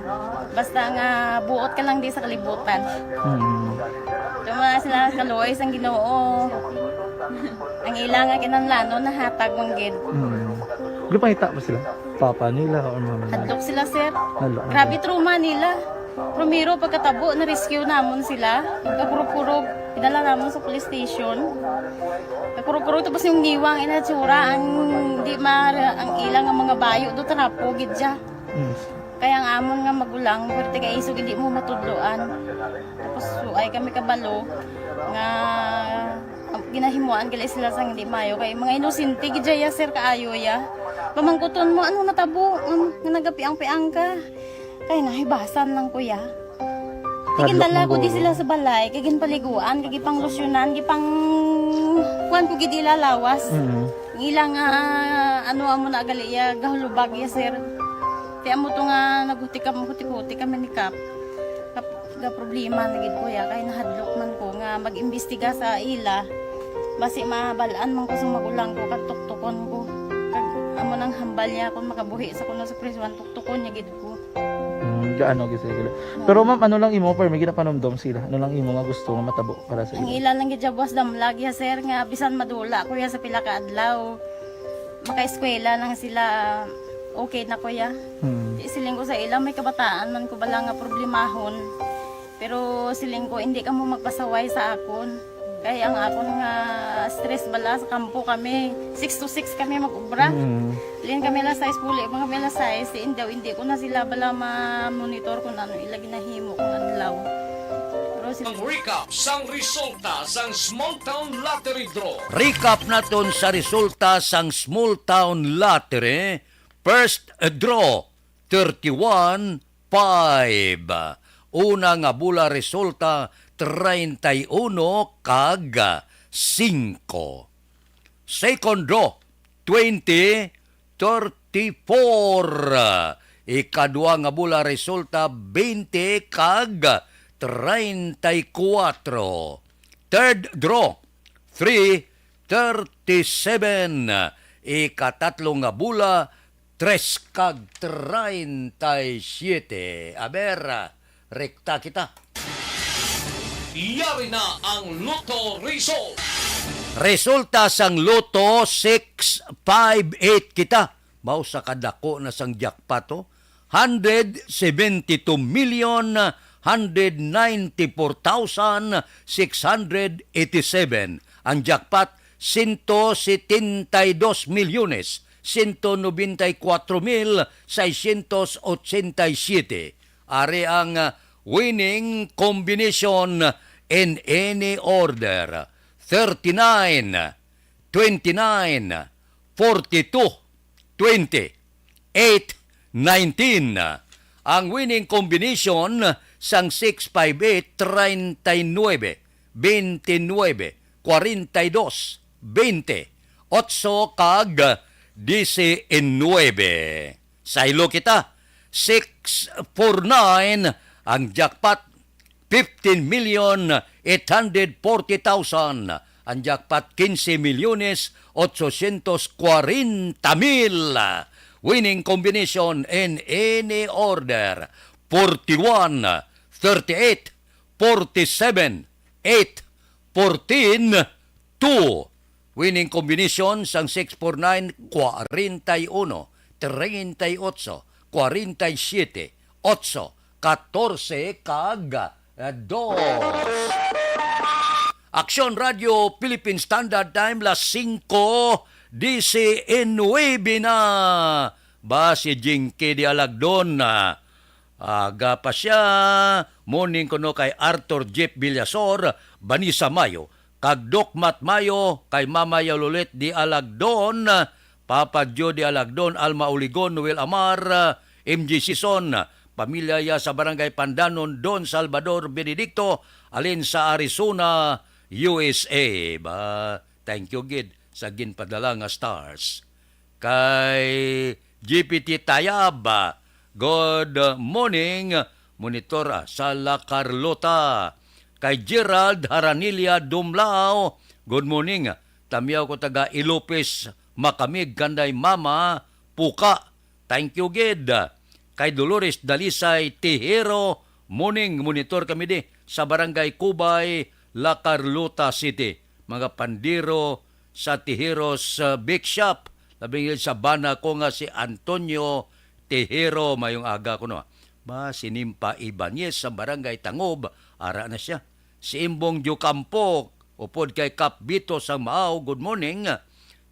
Basta nga buot ka lang di sa kalibutan. Mm. Tuma sila kaluoy sang Ginoo. Ang ila nga kinahanglanon nahatag man gid. Mm. Gipangita ba sila? Papa nila or mama nila? Hadlok sila, sir. Hadlok, Grabe hadlok. Trauma nila. Primero, pagkatabo, na-rescue namon sila. Kakurog-kurog, pinala namon sa police station. Kakurog-kurog, tapos yung niwang inatsura, ang di ma-, ang ilang ang mga bayo, do trapo, gid siya. Mm. Kaya ang amon nga magulang, pwerte kay isog, hindi mo matudloan. Tapos, suay kami kabalo, nga ginahimuan gali sila sang hindi maayo. Kay mga inosente gid ya, sir, kaayo ya. Pamangkuton mo, ano natabo? Um, nga nagapiang-piang ka? Kay nahibasan lang ko ya. Hadlok Tigindala ko di mangguro. Sila sa balay, kay ginpaliguan, kay gipanglusyonan, gipang kuan ko gid ila lawas. Mm. Ang ila nga, ano, amo na gali ya, gahulubag ya, sir. Ti amo to nga naghuti kam-, huti-huti kami ni Kap. Kap-, ga problema na gid ko ya, kay nahadlok man ko nga mag-imbestiga sa ila. Basi mabal-an man ko sa magulang ko, kag tuktukon ko. Kag amo nang hambal niya, kung makabuhi sa kuno sa prisuhan, tuktukon niya gid ko. Hmm, gaano gid sila? Pero ma'am, ano lang imo, per, may ginapanumdom sila? Ano lang imo nga gusto nga matabo para sa Ang ila? Ila lang gid siya buwas damlag ya, sir, nga bisan madula ko ya sa pila ka adlaw, makaeskwela lang sila, okay na ko ya. Hmm. Di siling ko sa ila, may kabataan man ko bala nga problemahon. Pero siling ko, hindi ka mo magpasaway sa akon. Kay ang akon nga stress bala sa kampo kami, six to six kami mag-ubra. Mm. Lin kami alas sais, puli pa kami alas sais. Di, hindi, hindi ko na sila bala ma-monitor kung ano ila ginahimo kung adlaw. Pero si Ang recap sang resulta sang Small Town Lottery Draw. Recap naton sa resulta sang Small Town Lottery. First draw, thirty-one five. Una nga bola resulta, treinta y uno kag singko. Second draw, twenty thirty-four. Ikadua nga bola resulta, twenty kag treinta y cuatro. Third draw, three thirty-seven. Ikatatlo nga bola, tres kag treinta y siete. Aber, rekta kita. Yari na ang Lotto Result. Resulta sang Lotto, six five eight kita. Mao sa kadako na sang jackpot, oh. Hundred seventy-two million, hundred ninety-four thousand, six hundred eighty-seven. Ang jackpot, sento setenta y dos milyones, sento nobenta y kuwatro mil, seiscientos ochenta y siete. Ari ang, ah, winning combination in any order. Thirty-nine, twenty-nine, forty-two, twenty, eight, nineteen. Ang winning combination sang six five eight, treinta y nueve, veintinueve, cuarenta y dos, veinte, otso kag diecinueve. Saylo kita, six four nine ang jackpot, fifteen million eight hundred forty thousand. Ang jackpot, quince milyones ochocientos cuarenta mil. Winning combination in any order, forty-one, thirty-eight, forty-seven, eight, fourteen, two. Winning combination sang six four nine, kwarenta y uno, treinta y ocho, kwarenta y siete, otso, katorse, kag, eh, dos. Aksyon Radio Philippine Standard Time, las singko diecinuebe na. Ba si Jinky de Alagdon, ah, aga pa siya. Morning kuno kay Arthur Jeff Villasor, Vanessa Mayo, kag Doc Matt Mayo, kay Mama Yololet de Alagdon, Papa Joe de Alagdon, Alma Oligon, Noel Amar, M J Sison, pamilya ya sa Barangay Pandanon, Don Salvador Benedicto, alin sa Arizona, U S A. Ba, thank you gid sa ginpadala nga stars. Kay G P T Tayab, good morning, monitor, ah, sa La Carlota. Kay Gerald Haranilia Dumlao, good morning. Tamyaw ko taga Ilopez, Makamig, kanday mama, Puka. Thank you gid. Kay Dolores Dalisay Tihero, morning, monitor kami di sa Barangay Cubay, La Carlota City. Mga pandiro sa Tihero's, uh, Bake Shop, labi gid sa bana ko nga si Antonio Tihero, mayong aga kuno. Ba, si Nimpa Ibanez sa Barangay Tangob, ara na siya. Si Imbong Diocampo, upod kay Kap Bito sang Maaw, good morning.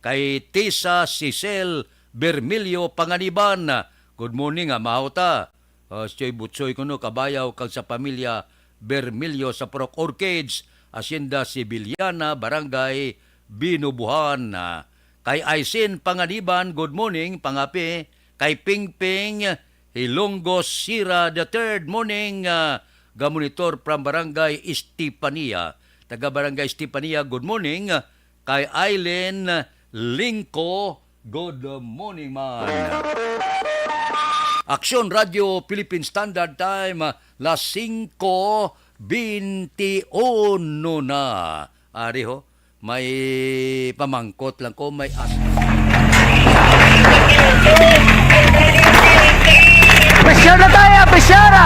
Kay Tisa Cecil Bermilio Panganiban, good morning, amaw ta. Uh, Choy Butsoy kuno, Kabayaw, kag sa pamilya Bermilio sa Purok Orchids, Hacienda Sibiliana, Barangay Binubuhan. Kay Aisin Panganiban, good morning, pangapi. Kay Pingping Hilonggo Sira the third, morning, ah, gamonitor from Barangay Estefania. Taga Barangay Estefania, good morning. Kay Aileen Lingko, good morning man. Aksyon Radio Philippine Standard Time, las singko benti uno na. Ari ho, may pamangkot lang ko, may as- Pressure na tayo, pressure na!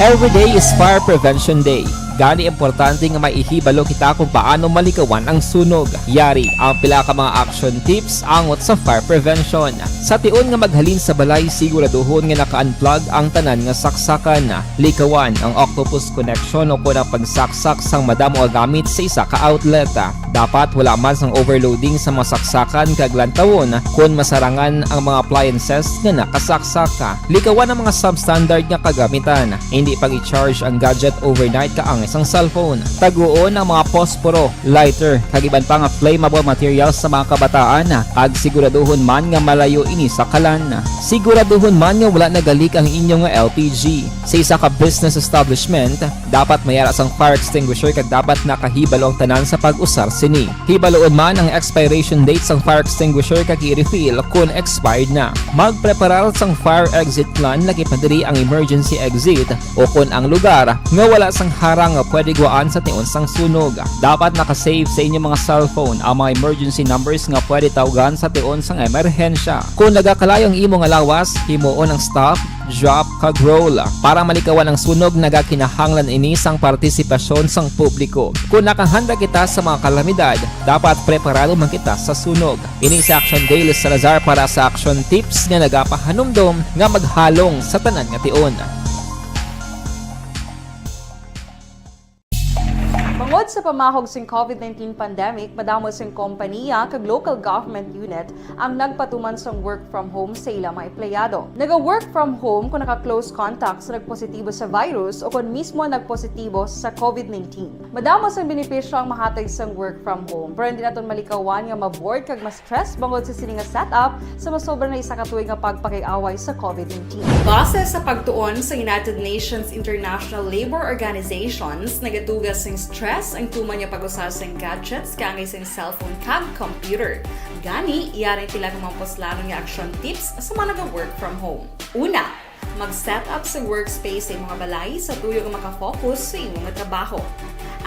Every day is Fire Prevention Day. Gani, importante nga may ihibalo kita kung paano malikawan ang sunog. Yari ang pila ka mga action tips angot sa fire prevention. Sa tion nga maghalin sa balay, siguraduhon nga naka-unplug ang tanan nga saksakan. Likawan ang octopus connection o kon ang pagsaksak sang madamo nga gamit sa isa ka outlet. Dapat wala man sang overloading sa mga saksakan kag lantawon kon masarangan ang mga appliances nga nakasaksak. Likawan ang mga substandard nga kagamitan. Hindi pag-i-charge ang gadget overnight kaangay sang cellphone. Taguon ang mga posporo, lighter, kag iban pa nga flammable materials sa mga kabataan, kag siguraduhon man nga malayo ini sa kalan. Siguraduhon man nga wala nagalik ang inyo nga L P G. Sa isa ka business establishment, dapat may ara sang fire extinguisher kag dapat nakahibalo ang tanan sa pag-usar sini. Hibaloon man ang expiration date sang fire extinguisher kag i-refill kon expired na. Magpreparar sang fire exit plan, laki pa diri ang emergency exit o kon ang lugar nga wala sang harang nga pwede guwaan sa tion sang sunog. Dapat naka-save sa inyo mga cellphone ang mga emergency numbers nga pwede tawgan sa tion sang emerhensya. Kon nagakalayo ang imo nga lawas, himuon ang stop, drop, kag roll. Para malikawan ang sunog, nagakinahanglan ini sang partisipasyon sang publiko. Kon nakahanda kita sa mga kalamidad, dapat preparado man kita sa sunog. Ini si Action Daily Salazar para sa Action Tips nga nagapahanumdom nga maghalong sa tanan nga tion. Bangod sa pamahog sing COVID nineteen pandemic, madamo sing kompaniya kag local government unit ang nagpatuman sang work from home sa ila mga empleyado. Naga-work from home kung naka-close contact sa nagpositibo sa virus o kon mismo nagpositibo sa COVID nineteen. Madamo sang benepisyo ang mahatag sang work from home, pero hindi naton malikawan nga ma-bored kag ma-stress bangod sa sini nga setup sa masobra na isa ka tuig nga pagpakig-away sa COVID nineteen. Base sa pagtuon sa United Nations International Labour Organizations, nagatuga sing stress ang tuman nga pag-usar sing gadgets kaangay sing cellphone kag computer. Gani, yari ang pila ka mga puslanon nga action tips sa mga naga-work from home. Una, mag-set up sa workspace sa imo nga balay sa tuyo nga maka-focus sa imo nga trabaho.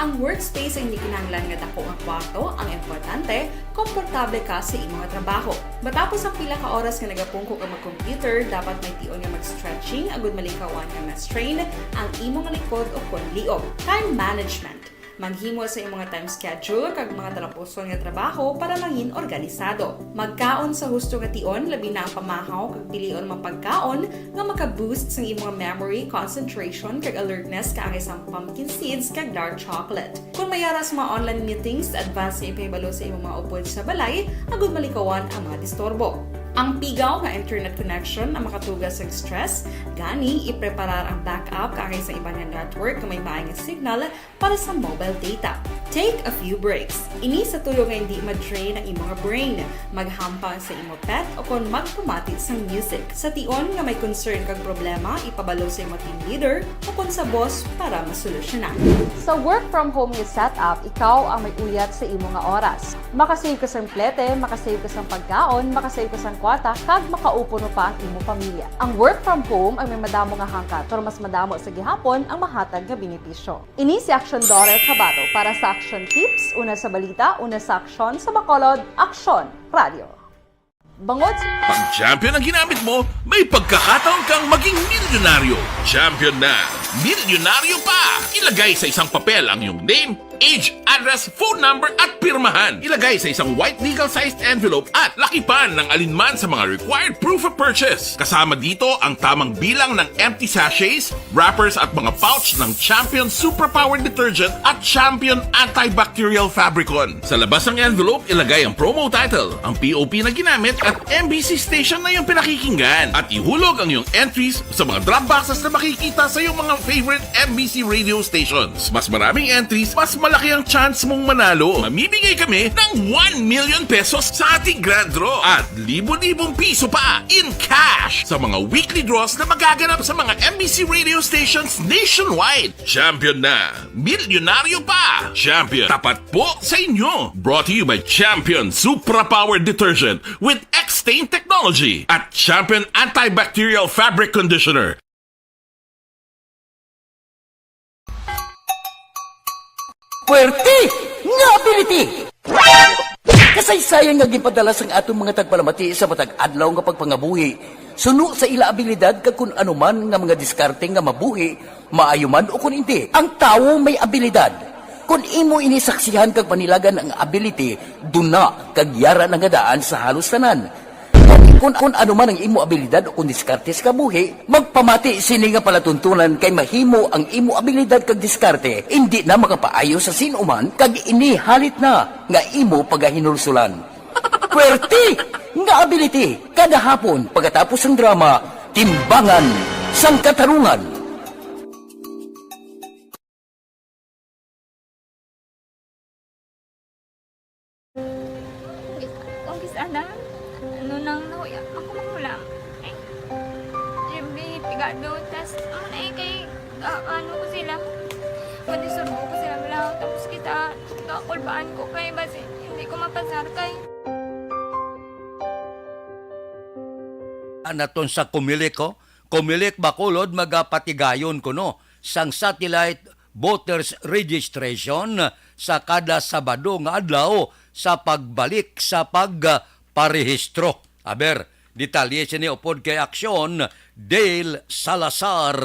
Ang workspace ay hindi kinahanglan nga dako nga kwarto, ang importante, komportable ka sa imo nga trabaho. Matapos ang pila ka oras nga nagapungko ka mag-computer, dapat may tion nga mag-stretching agud malikawan nga ma-strain ang imo nga likod o kon liog. Time management. Maghimo sa imo nga time schedule kag mga talapuson nga trabaho para mangin organisado. Magkaon sa husto nga tion, labi na ang pamahaw kag pilion mga pagkaon nga maka-boost sang imo nga memory, concentration, kag alertness kaangay sang pumpkin seeds kag dark chocolate. Kon may ara sa mga online meetings, advance nga ipahibalo sa imo mga upod sa balay agud malikawan ang mga disturbo. Ang pigaw nga internet connection ang makatuga sa stress, gani ipreparar ang backup kaangay sa iban nga network nga may maay nga signal para sa mobile data. Take a few breaks. Ini sa tuyo nga hindi ma-drain ang imo nga brain. Maghampang sa imo pet o kon magpamati sang music. Sa tion nga may concern kag problema, ipabalo sa imo team leader o kon sa boss para masolusyonan. Sa work from home nga setup, ikaw ang may uyat sa imo nga oras. Makasave ka sang plete, makasave ka sang pagkaon, makasave ka sang kwarta, kag makaupo pa ang imo pamilya. Ang work from home ang may madamo nga hangkat, pero mas madamo sa gihapon ang mahatag nga benepisyo. Ini si Action Daughter Kabato para sa Action Tips, una sa balita, una sa aksyon, sa Bacolod, Aksyon Radio. Bangod sa Pag champion ang ginamit mo, may pagkakataon kang maging milyonaryo. Champion na, milyonaryo pa! Ilagay sa isang papel ang iyong name, age, address, phone number, at pirmahan. Ilagay sa isang white legal-sized envelope at lakipan ng alinman sa mga required proof of purchase. Kasama dito ang tamang bilang ng empty sachets, wrappers, at mga pouch ng Champion Superpower Detergent at Champion Antibacterial Fabricon. Sa labas ng envelope, ilagay ang promo title, ang P O P na ginamit, at M B C station na iyong pinakikinggan. At ihulog ang iyong entries sa mga drop boxes na makikita sa iyong mga favorite M B C radio stations. Mas maraming entries, mas Laki ang chance mong manalo. Mamimigay kami ng one million pesos sa ating grand draw at libo-libong piso pa in cash sa mga weekly draws na magaganap sa mga M B C radio stations nationwide. Champion na, milyonaryo pa. Champion, tapat po sa inyo. Brought to you by Champion Supra Power Detergent with X-Stain Technology at Champion Antibacterial Fabric Conditioner. Puwerte nga ability! Kasaysayan nga ginpadala sang aton mga tagpalamati sa matag adlaw nga pagpangabuhi, suno sa ila abilidad kag kun ano man nga mga diskarte nga mabuhi, maayo man o kun indi. Ang tawo may abilidad. Kun imo ini saksihan kag panilagan ang ability, duna kag yara na nga daan sa halos tanan. Kun, kun ano man ang imo abilidad o kun diskarte sa kabuhi, magpamati sini nga palatuntunan kay mahimo ang imo abilidad kag diskarte indi na makapaayo sa sin-o man kag ini halit na nga imo pagahinulsulan. Puwerte nga ability kada hapon pagkatapos sang drama, Timbangan sang Katarungan. Kung kis-, ana, ano nang nahuya, ako manghulam. Ay, Jimmy, pigado, tas, ano na eh, kay, ah, ano ko sila, pwede surbo ko sila, wala, tapos kita, kakulbaan ko kay, basi, hindi ko mapasar kay. Anaton sa Comelec, oh. Comelec Bacolod magapatigayon kuno sang satellite voters registration sa kada Sabado nga adlaw sa pagbalik sa pagparehistro. Aber, detalye sini upod kay Aksyon Dale Salazar.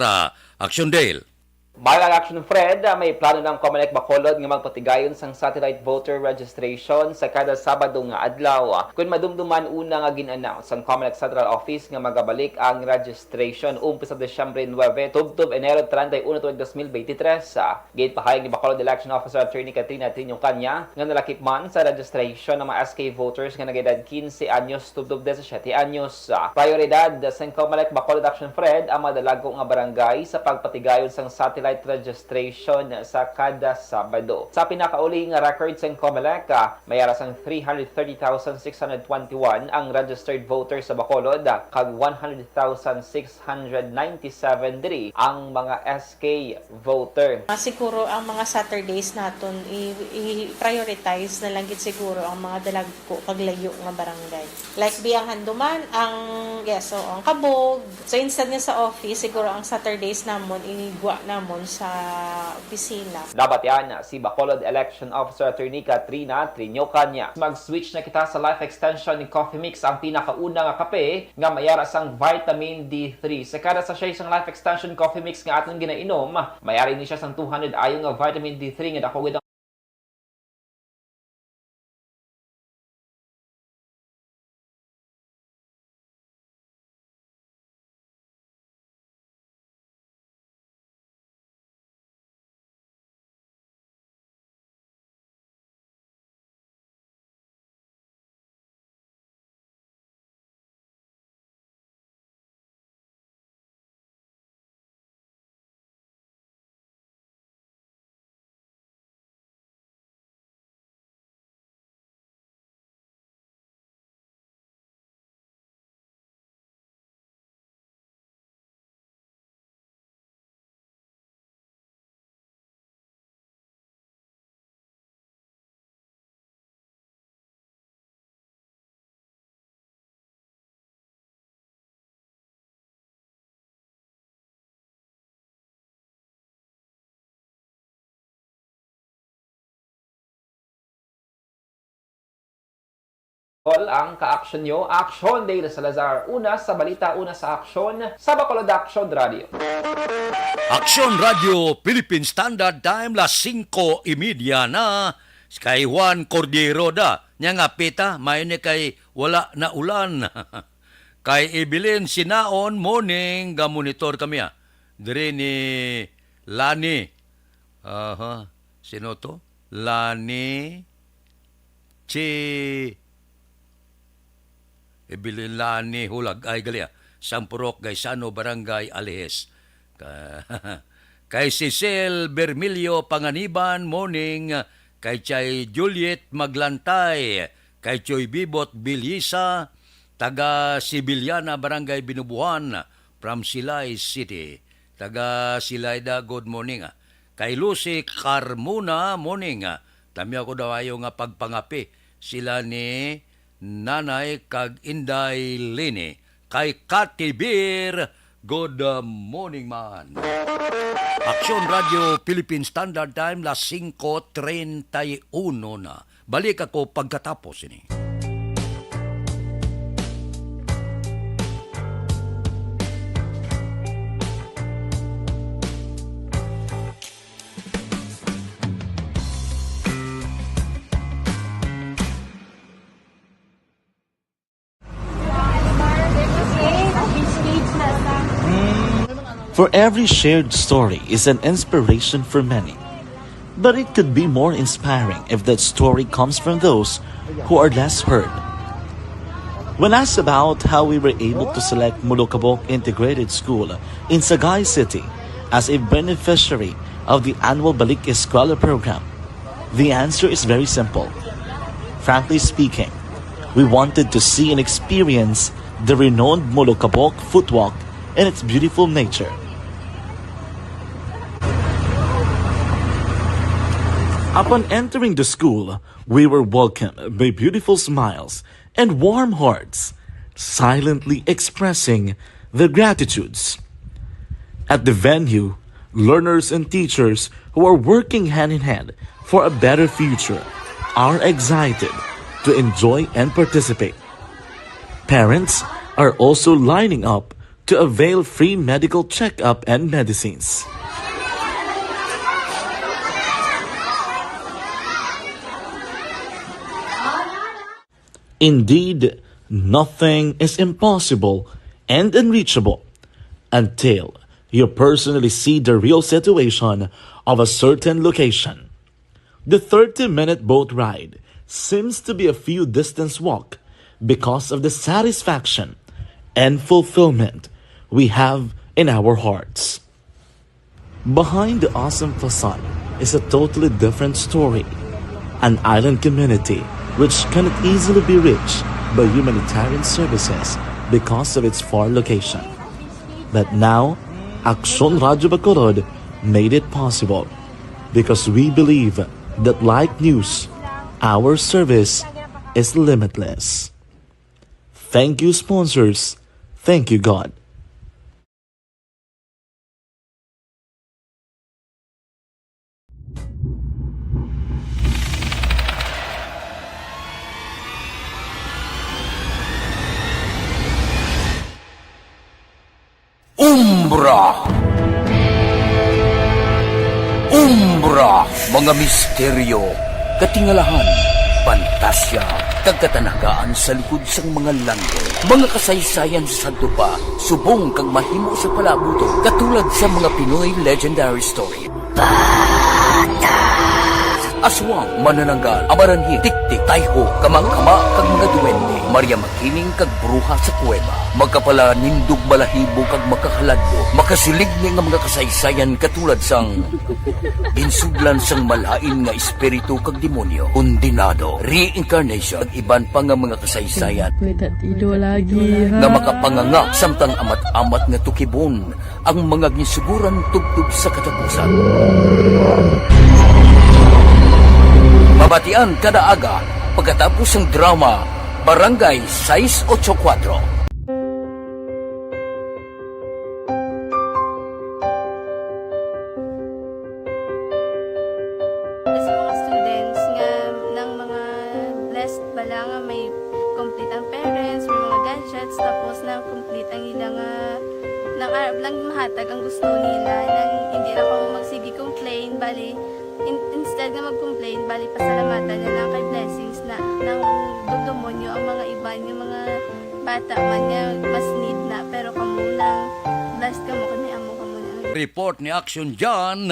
Aksyon Dale. Bayan Action Fred, may plano ng Comelec Bacolod nga magpatigayon sang satellite voter registration sa kada Sabado nga adlaw. Kun madumduman, una nga gin-announce sang Comelec Central Office nga magabalik ang registration umpisa Disyembre nuebe tubtob Enero treinta y uno tuig dos mil veintitrés. Ginpahayag ni Bacolod Election Officer Attorney Katrina Triño Caña nga nalakip man sa registration ang mga S K voters nga nag-edad quince anyos tubtob disisiete anyos. Prioridad sang Comelec Bacolod Action Fred ang mga dalago nga barangay sa pagpatigayon sang satellite registration sa kada Sabado. Sa pinakauli nga record sang Comelec, ah, may ara sang three hundred thirty thousand six hundred twenty-one ang registered voters sa Bacolod, ah, kag one hundred thousand six hundred ninety-seven diri ang mga S K voter. Ah, siguro ang mga Saturdays naton i-, i-prioritize na lang gid siguro ang mga dalagko kag layo nga barangay. Like, biyang Handuman, ang, yes, oo, ang Kabog. So, instead nga sa office, siguro ang Saturdays namon, igwa namon sa opisina. Nabatian si Bacolod Election Officer Attorney Katrina Triño Caña. Mag-switch na kita sa Life Extension ni Coffee Mix, ang pinakauna nga kape nga may ara sang vitamin D three. Sa kada sachet sang Life Extension Coffee Mix nga aton ginainom, may ara ini siya sang two hundred I U nga vitamin D three nga dako gid ang All ang ka-aksyon nyo, Aksyon Dale Salazar. Una sa balita, una sa aksyon, sa Bacolod Aksyon Radio. Aksyon Radio Philippine Standard Time, las singko y media na. Kay Juan Cordero da, nya nga pita, may ni kay wala na ulan. Kay Evelyn Sinaon, morning, ga-monitor kami, ah. Diri ni Lani. Aha. Sino to? Lani. Chi. Evelyn Lani Hulag. Ay, gali, ah. Sampurok, Gaisano, Barangay Alijes. Ka-, Kay Cecil Bermilio Panganiban, morning. Kay Chay Juliet Maglantay, kay Choy Bibot Bilisa, taga Sibiliana, Barangay Binubuhan, from Silay City. Taga Silay da, good morning, ah. Kay Lucy Carmona, morning, ah. Tami ako daw ayo nga pagpangapi sila ni Nanay kag Inday Lini. Kay Katibir, good, uh, morning, man. Aksyon Radio Philippine Standard Time, las singko treinta y uno na. Balik ako pagkatapos ini. For every shared story is an inspiration for many. But it could be more inspiring if that story comes from those who are less heard. When asked about how we were able to select Molokabok Integrated School in Sagay City as a beneficiary of the annual Balik Eskwela program, the answer is very simple. Frankly speaking, we wanted to see and experience the renowned Molokabok Footwalk and its beautiful nature. Upon entering the school, we were welcomed by beautiful smiles and warm hearts, silently expressing their gratitudes. At the venue, learners and teachers who are working hand in hand for a better future are excited to enjoy and participate. Parents are also lining up to avail free medical checkup and medicines. Indeed, nothing is impossible and unreachable until you personally see the real situation of a certain location. The thirty-minute boat ride seems to be a few distance walk because of the satisfaction and fulfillment we have in our hearts. Behind the awesome facade is a totally different story. An island community which cannot easily be reached by humanitarian services because of its far location. But now, Aksyon Radio Bacolod made it possible because we believe that, like news, our service is limitless. Thank you, sponsors. Thank you, God. Umbra. Umbra, mga misteryo, katingalahan, pantasya, kag katanagaan sa likod sang mga langit. Mga kasaysayan sa sadto pa, subong kag mahimo sa palaabuton, katulad sa mga Pinoy legendary story. Aswang, manananggal, amaranhi, tiktik, tayho, kamangkama, kag mga duwende, Maria Makiling kag bruha sa kuweba. Makapalanindog balahibo kag makahaladlok, makasiligni nga mga kasaysayan katulad sang ginsudlan sang malain nga espiritu kag demonyo, kondenado, reincarnation, kag iban pa nga mga kasaysayan May tatido lagi, ha? nga makapanganga samtang amat-amat nga tukibon ang mga ginsuguran tubtob sa katapusan. Mabatian kada aga pagkatapos sang drama Barangay Sais Ocho Kuatro. Sa mga students nga nang mga blessed bala nga may complete ang parents, may mga gadgets, tapos na complete ang ila nga nang arab lang mahatag ang gusto nila, nang hindi na kamo magsige complain, bali, in-, instead nga mag-complain, bali, pasalamatan na lang kay blessings na nang dumdumonyo ang mga iban nga mga bata man nga mas need na, pero kamo lang, blessed kamo kay may amo kamo na. Report ni Action John,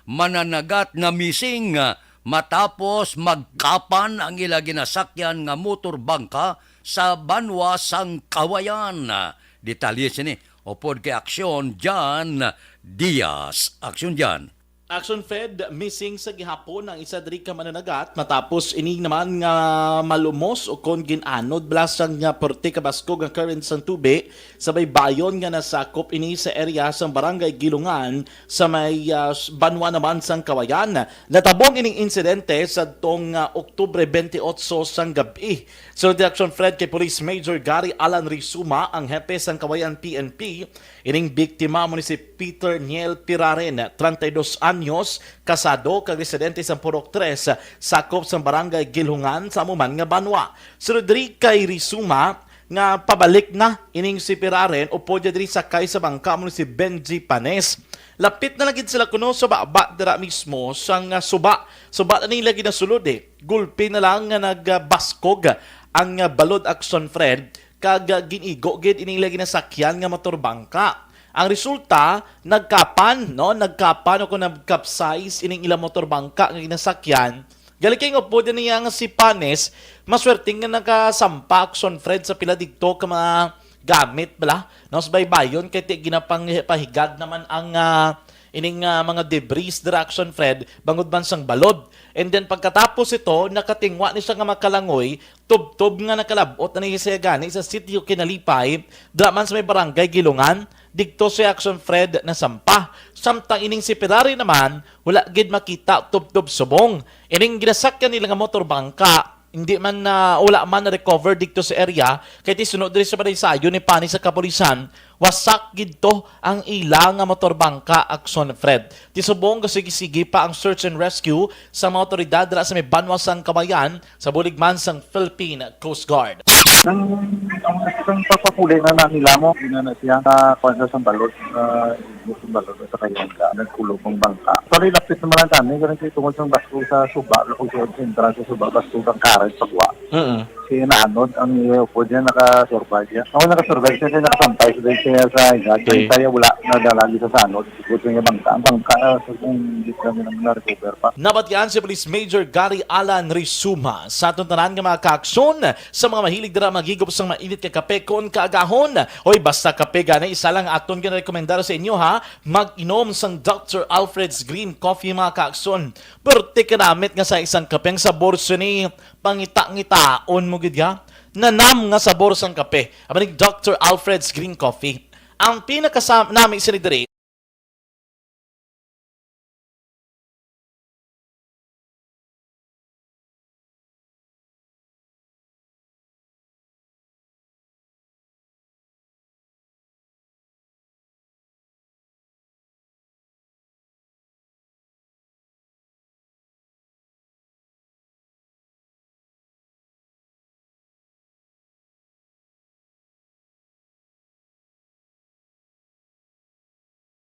mananagat na missing, ah, matapos magkapan ang ila ginasakyan nga motor bangka sa banwa sang Kawayan. Detalye sini, upod kay Aksyon Jan Diaz. Aksyon Jan. Action Fed, missing sa gihapon ang isa diri ka mananagat matapos ini naman nga malumos o kon gin-anod bala sang nga porte ka baskog nga current sang tubig sa baybayon nga nasakop ini sa area sang Barangay Gilungan sa may, ah, s-, banwa naman sang Kawayan. Natabong ining insidente sa tong, ah, Oktubre twenty-eight sang gabi. Sunod ni Action Fed kay Police Major Gary Alan Rizuma, ang hepe sang Kawayan P N P, Ining biktima amo ni si Peter Niel Piraren, treinta y dos anyos, kasado kag residente sa Purok Tres, sakop sang Barangay Gilhungan sa amo man nga banwa. Sunod diri kay Rizuma nga pabalik na ining si Piraren, upod niya diri sakay sa bangka amo ni si Benji Panes. Lapit na lang gid sila kuno sa baba dira mismo sang, ah, suba. Suba na nila ginasulod, eh. Gulpi na lang nga nagbaskog ang, ah, balod, Action Fred, kag, ah, gin-igo gid ining ila ginasakyan nga motor bangka. Ang resulta, nagkapan, no? Nagkapan o kung nag-capsize ining ila motor bangka nga ginasakyan. Gali kay nga upod niya nga si Panes, maswerte nga nakasampa, Action Fred, sa pila didto ka mga gamit bala, no? Sa baybayon kay ti ginapang-, pahigad naman ang, ah, ining, ah, mga debris dira, Action Fred, bangod man sang balod. And then pagkatapos ito, nakatingwa ni siya nga makalangoy, tubtob nga nakalab-ot na ni siya gani sa sitio Kinalipay, dira man sa may barangay Gilungan, didto si Action Fred nasampa. Samtang ining si Ferrari naman, wala gid makita tubtob subong. Ining ginasakyan nila nga motor bangka, hindi man na, wala man na-recover didto sa area, kay ti sunod diri sa panaysayon ni Pani sa kapulisan, wasak gid to ang ila nga motor bangka, Action Fred. Ti subong gasigi-sigi pa ang search and rescue sa mga awtoridad dira sa may banwa sang Kawayan, sa bulig man sang Philippine Coast Guard. Ang, ang, ang pagpapuli na, na nila mo, yun na, na siya, ah, kuwan sa balot, ah, sa balot sa kayanda, nagkulog ang bangka. Sorry, lapit naman lang kami, ganun kayo tungkol sa basko sa suba, kung sa entrance sa suba, basko ang karat, pagwa. Mm. Si Nanod, ang iyo po dyan, naka-survive yan. Ako naka-survive siya, siya nakasampay, siya, siya sa higa. Okay. Kaya wala, nadala dito sa ano, siguro sa bangka. Ang bangka, ah, sa kung hindi kami naman na-recover pa. Nabatian si Police Major Gary Alan Rizuma. Sa aton tanan nga mga kaaksyon, sa mga mahilig dira maghigop sang mainit nga kape kon kaagahon, oy, basta kape gani, isa lang aton ginarekomendar sa inyo, ha, mag-inom sang Doctor Alfred's Green Coffee, mga kaaksyon. Perti ka namit nga sa isang kape ang sabor sini, pangita-ngitaon mo gid ya. Nanam nga sabor sang kape. Amo ni Doctor Alfred's Green Coffee. Ang pinakasam-, nami sini diri,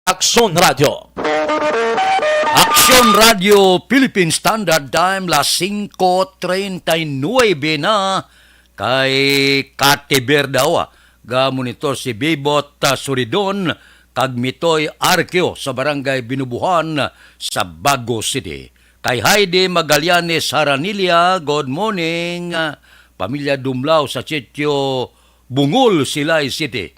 Aksyon Radio. Aksyon Radio Philippine Standard Time, las singko treinta y nuebe na, kay Katiber daw, ah. Ga-monitor si Bibot, ah, Suridon kag Mitoy Arqueo sa Barangay Binubuhan sa Bago City. Kay Heidi Magallanes Haranilia, good morning, ah, pamilya Dumlao sa Sitio Bungol, Silay City.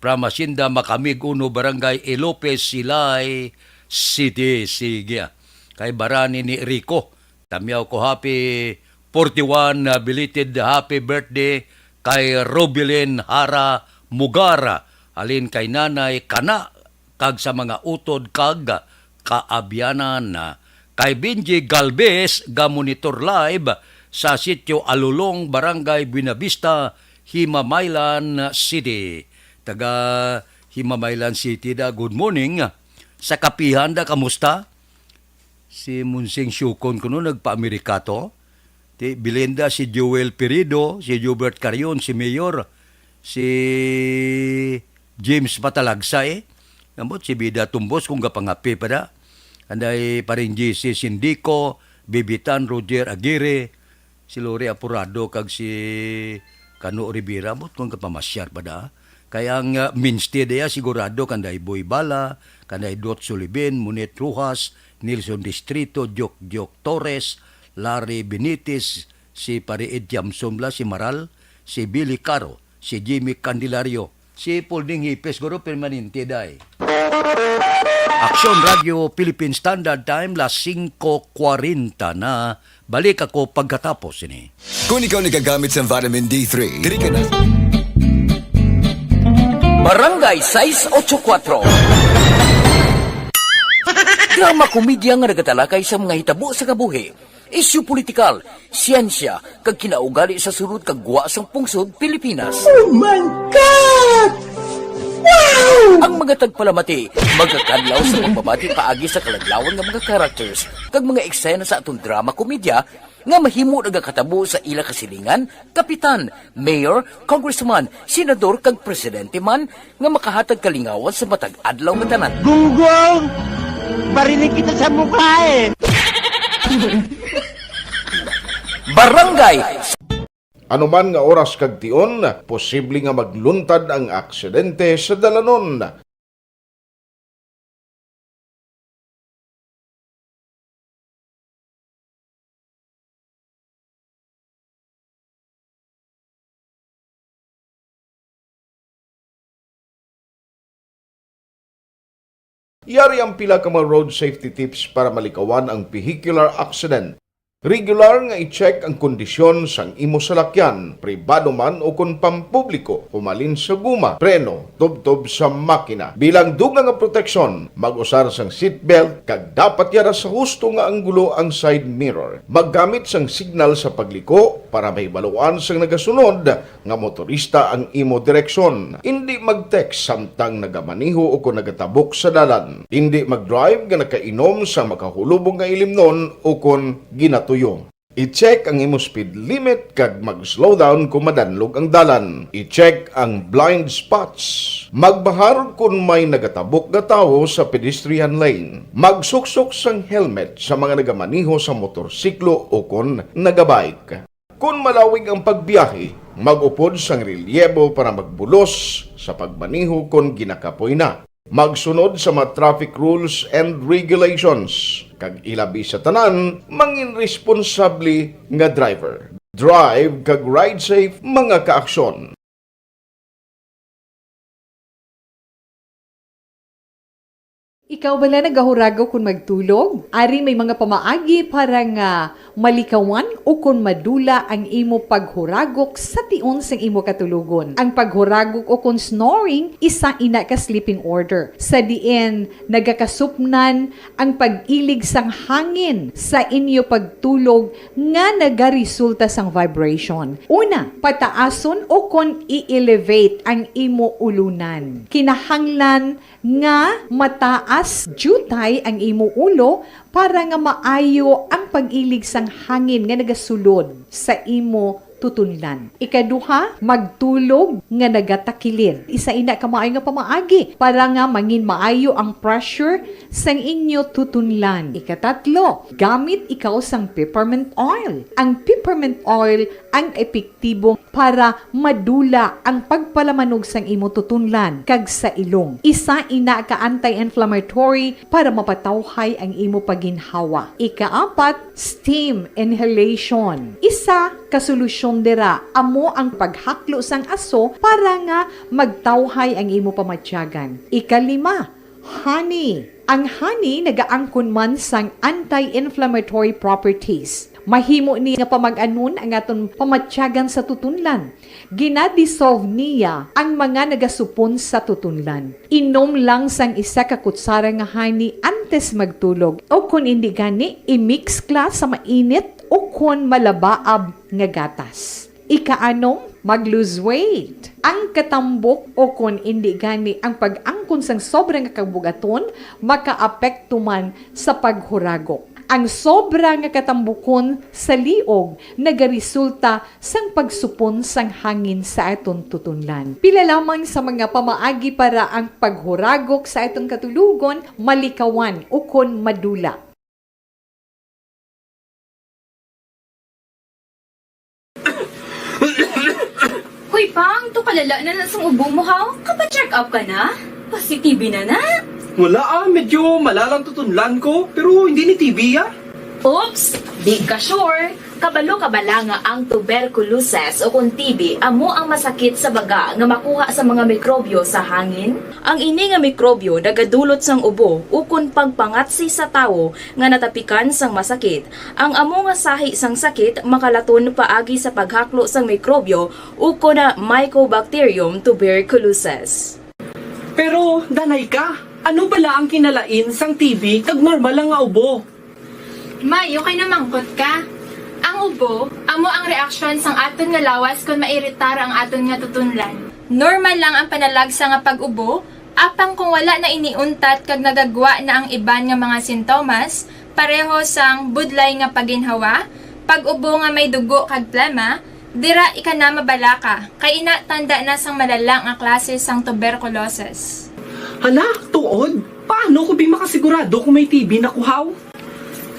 From Hacienda Makamig uno, Barangay Ilopez, Silay City. Sige. Kay Barani ni Rico, tamyaw ko happy forty-one, uh, belated happy birthday kay Robilin Hara Mugar. Halin kay Nanay Kana kag sa mga utod kag kaabyanan. Kay Benji Galvez, ga-monitor live sa Sitio Alulong, Barangay Buenavista, Himamaylan City. Taga Himamaylan City da, good morning. Sa kapihan da, kamusta? Si Monsing Siukon kuno nagpa-Amerika to. Ti Belinda, si Joel Pirido, si Jobert Carion, si Mayor, si James Patalagsa, eh. Ambot si Bida Tumbos kung gapangape pa da. Anday Paring G C Sindico, Bibitan Roger Aguirre, si Lori Apurado, kag si Kano Rivera, ambot kung gapamasyar pa da. Kay ang, ah, mainstay diya, sigurado kanday Boy Bala, kanday Dot Sulibin, Monet Rojas, Nelson Distrito, Jok Jok Torres, Larry Benitez, si Pare Ed Jamson bala, si Maral, si Billy Caro, si Jimmy Candelario, Si Paul Ding Hipes, guro, permanente, day. Aksyon Radio Philippine Standard Time, las singko kwarenta na. Balik ako pagkatapos ini. Kung ikaw nagagamit sa vitamin D three, diri ka na. Barangay sais ocho kuwatro. Drama komedya nga nagatalakay sa mga hitabo sa kabuhi, isyu politikal, siyensya, kag kinaugali sa sulod kag gwa sang pungsod Pilipinas. Oh my God! Wow! Ang mga tagpalamati magakadlaw sa pagbabati paagi sa kaladlawan nga mga characters kag mga eksena sa aton drama komedya nga mahimo nagakatabo sa ila kasilingan, kapitan, mayor, congressman, senador, kag presidente man nga makahatag kalingawan sa matag adlaw nga tanan. Gunggong! Barinig kita sa mukha eh! Barangay Ano man nga oras kag tion, posible nga magluntad ang aksidente sa dalanon. Yari ang pila ka mga road safety tips para malikawan ang vehicular accident. Regular nga i-check ang kondisyon sang imo salakyan, pribado man o kon pampubliko, humalin sa guma, preno, tubtob sa makina. Bilang dugang nga proteksyon, mag-usar sang seatbelt kag dapat yara sa husto nga anggulo ang side mirror. Maggamit sang signal sa pagliko para mahibaluan sang nagasunod nga motorista ang imo direksyon. Indi mag-text samtang nagamaneho o kon nagatabok sa dalan. Indi mag-drive nga nakainom sa makahulubong nga ilimnon o kon ginatuyo. I-check ang imo speed limit kag mag-slow down kon madanlog ang dalan. I-check ang blind spots. Magbahar kon may nagatabok nga tawo sa pedestrian lane. Magsuksok sang helmet sa mga nagamaneho sa motorsiklo o kon nagabike. Kon malawig ang pagbiyahe, mag-upod sang relyebo para magbulos sa pagmaneho kon ginakapoy na. Magsunod sa mga traffic rules and regulations, kag ilabi sa tanan, mangin responsable nga driver. Drive kag ride safe, mga kaaksyon. Ikaw bala nagahuragok kon magtulog? Ari may mga pamaagi para nga malikawan o kon madula ang imo paghuragok sa tion sang imo katulogon. Ang paghuragok o kon snoring, isa ina ka sleeping order, sa diin nagakasupnan ang pag-ilig sang hangin sa inyo pagtulog nga nagaresulta sang vibration. Una, pataason o kon i-elevate ang imo ulunan. Kinahanglan nga mataas diutay ang imo ulo para nga maayo ang pag-ilig sang hangin nga nagasulod sa imo tutunlan. Ikaduha, magtulog nga nagatakilid. Isa ina ka maayo nga pamaagi para nga mangin maayo ang pressure sang inyo tutunlan. Ikatatlo, gamit ikaw sang peppermint oil. Ang peppermint oil ang epektibo para madula ang pagpalamanog sang imo tutunlan kag sa ilong. Isa ina ka anti-inflammatory para mapatawhay ang imo paginhawa. Ikaapat, steam inhalation. Isa ka solusyon dira amo ang paghaklo sang aso para nga magtawhay ang imo pamatyagan. Ikalima, honey. Ang honey nagaangkon man sang anti-inflammatory properties. Mahimo ni nga pamag-anon ang aton pamatyagan sa tutunlan. Gina-dissolve niya ang mga nagasupon sa tutunlan. Inom lang sang isa ka kutsara nga honey antes magtulog, o kon indi gani, i-mix kla sa mainit o kon malabaab nga gatas. Ikaanom, mag-lose weight. Ang katambok o kon indi gani ang pag-angkon sang sobra nga kabug-aton makaapekto man sa paghuragok. Ang sobra nga katambukon sa liog nagaresulta sang pagsupon sang hangin sa aton tutunlan. Pila lamang sa mga pamaagi para ang paghuragok sa aton katulogon malikawan ukon madula. Hoy, Pang, to kalala na na sang ubo mo, ha? Kapa-check up ka na? Pasi-T B na na? Wala, ah, medyo malalang tutunlan ko, pero hindi ni T B, ah. Oops, di ka sure. Kabalo ka bala nga ang tuberculosis o kon T B amo ang masakit sa baga nga makuha sa mga mikrobyo sa hangin? Ang ini nga mikrobyo nagadulot sang ubo ukon pagpangatsi sa tawo nga natapikan sang masakit. Ang amo nga sahi sang sakit makalaton paagi sa paghaklo sang mikrobyo ukon na Mycobacterium tuberculosis. Pero, danay ka, ano bala ang kinalain sang T B kag normal lang nga ubo? May, okay na mangkot ka. Ang ubo, amo ang reaksyon sang aton nga lawas kon mairitar ang aton nga tutunlan. Normal lang ang panalagsa nga pag-ubo, apang kung wala na ini untat kag nagagwa na ang iban nga mga sintomas, pareho sang budlay nga paginhawa, pag-ubo nga may dugo kag plema, dira ika na mabalaka, kay ina tanda na sang malala nga klase sang tuberculosis. Hala, tuod? Paano ko bi makasigurado kung may T B na kuhaw?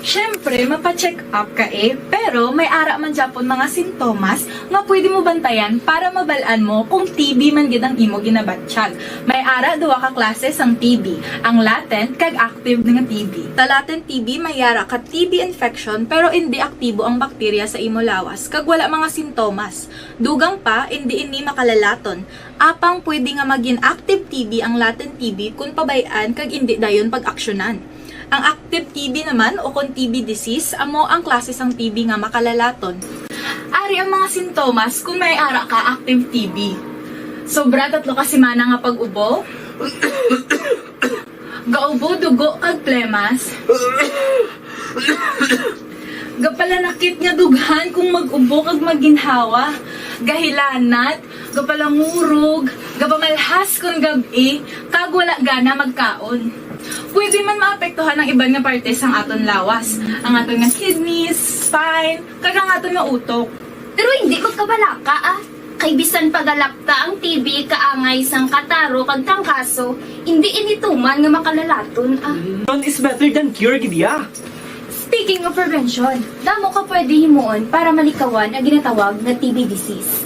Siyempre, mapa-check up ka eh, pero may ara man gyapon mga sintomas nga pwede mo bantayan para mabal-an mo kung T B man gid ang imo ginabatyag. May ara duha ka klase sang T B, ang latent kag active nga T B. Sa latent T B, may ara ka T B infection pero indi aktibo ang bakterya sa imo lawas kag wala mga sintomas. Dugang pa, indi ini makalalaton. Apang pwede nga magin active T B ang latent T B kon pabay-an kag indi dayon pag-aksyonan. Ang active T B naman o kon T B disease amo ang klase sang T B nga makalalaton. Ari ang mga sintomas kon may ara ka active T B. Sobra tatlo ka semana nga pag-ubo. Gaubo dugo kag plemas. Gapalanakit nga dughan kung mag-ubo kag magginhawa. Gahilanat, gapalangurog, gapamalhas kon gab-i, kag wala gana magkaon. Pwede man maapektuhan ang iban nga parte sang aton lawas, ang aton nga kidneys, spine, kag ang aton nga utok. Pero hindi magkabalaka ah. Kay bisan pagalakta ang T B kaangay sang kataro kag trangkaso, hindi ini tuman nga makalalaton ah. None is better than cure gid ya. Speaking of prevention, damo ka pwede himuon para malikawan ang ginatawag nga T B disease.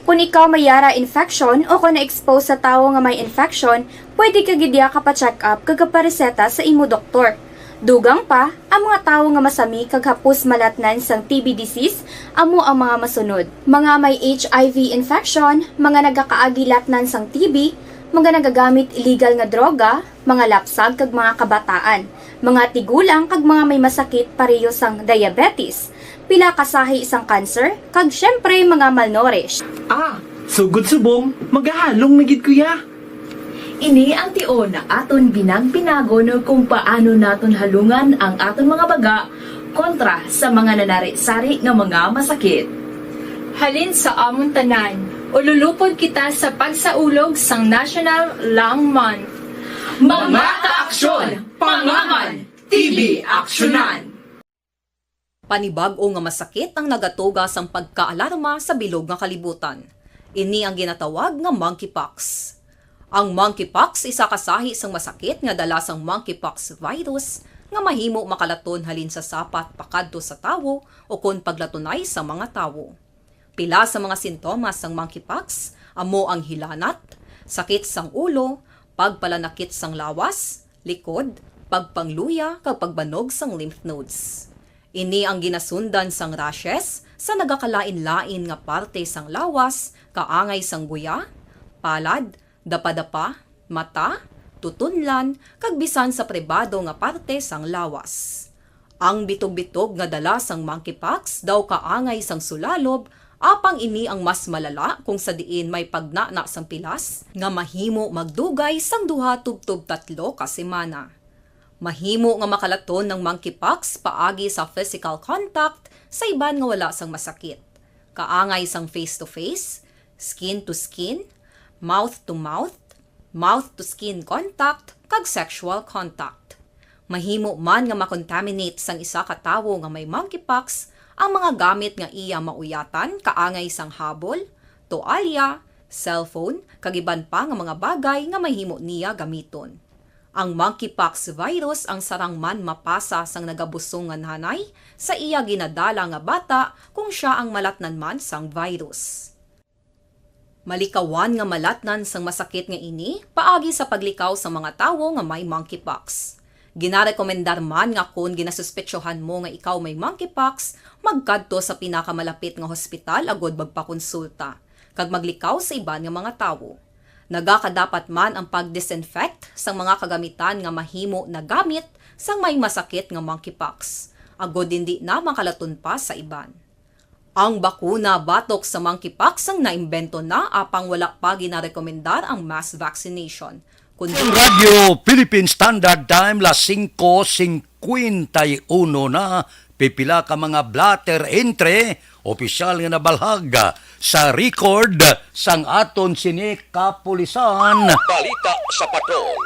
Kung ikaw may yara infection o kung na-expose sa tawo nga may infection, pwede ka gid ya kapa-check up kag kapareseta sa imo doktor. Dugang pa, ang mga tawo nga masami kag hapos malatnan sang T B disease amo ang mga masunod: mga may H I V infection, mga nagakaagi latnan sang T B, mga nagagamit illegal nga droga, mga lapsag kag mga kabataan, mga tigulang kag mga may masakit pareho sang diabetes, pila ka sahi sang cancer, kag syempre mga malnourished. Ah, sugod subong, magahalong na gid ko ya. Ini ang tion nga aton binag-binagon kung paano naton halungan ang aton mga baga kontra sa mga nanari-sari nga mga masakit. Halin sa amon tanan, ululupod kita sa pagsaulog sang National Lung Month. Mga kaaksyon, pangangan, T B aksyonan. Panibag-o nga masakit ang nagatuga sang pagkaalarma sa bilog nga kalibutan. Ini ang ginatawag nga monkeypox. Ang monkeypox isa ka sahi sang masakit nga dala sang monkeypox virus nga mahimo makalaton halin sa sapat pakadto sa tawo ukon paglatunay sa mga tawo. Pila sa mga sintomas sang monkeypox amo ang hilanat, sakit sang ulo, pagpalanakit sang lawas, likod, pagpangluya, kag pagbanog sang lymph nodes. Ini ang ginasundan sang rashes sa nagakalain-lain nga parte sang lawas, kaangay sang guya, palad, dapadapa, mata, tutunlan, kag bisan sa pribado nga parte sang lawas. Ang bitog-bitog nga dala sang monkeypox daw kaangay sang sulalob, apang ini ang mas malala kung sa diin may pagnana sang pilas nga mahimo magdugay sang duha tubtob tatlo ka semana. Mahimo nga makalaton ang monkeypox paagi sa physical contact sa iban nga wala sang masakit, kaangay sang face-to-face, skin-to-skin, mouth-to-mouth, mouth-to-skin contact, kag sexual contact. Mahimo man nga makontaminate sang isa ka tawo nga may monkeypox ang mga gamit nga iya mauyatan, kaangay sang habol, toalya, cellphone, kag iban pa nga mga bagay nga mahimo niya gamiton. Ang monkeypox virus ang sarang man mapasa sang nagabusong nga nanay sa iya ginadala nga bata kung sia ang malatnan man sang virus. Malikawan nga malatnan sang masakit nga ini paagi sa paglikaw sa mga tawo nga may monkeypox. Ginarekomendar man nga kon ginasuspetsyohan mo nga ikaw may monkeypox, magkadto sa pinakamalapit nga hospital agud magpakonsulta, kag maglikaw sa iban nga mga tawo. Nagakadapat man ang pag-disinfect sang mga kagamitan nga mahimo nagamit sang may masakit nga monkeypox, agud indi na makalaton pa sa iban. Ang bakuna batok sa monkeypox ang naimbento na, apang wala pa ginarekomendar ang mass vaccination. Kundi Radyo Philippine Standard Time, las singko singkwenta y uno na, pipila ka mga blotter entry, opisyal nga nabalhag sa record sang aton sini kapulisan. Balita sa Patrol.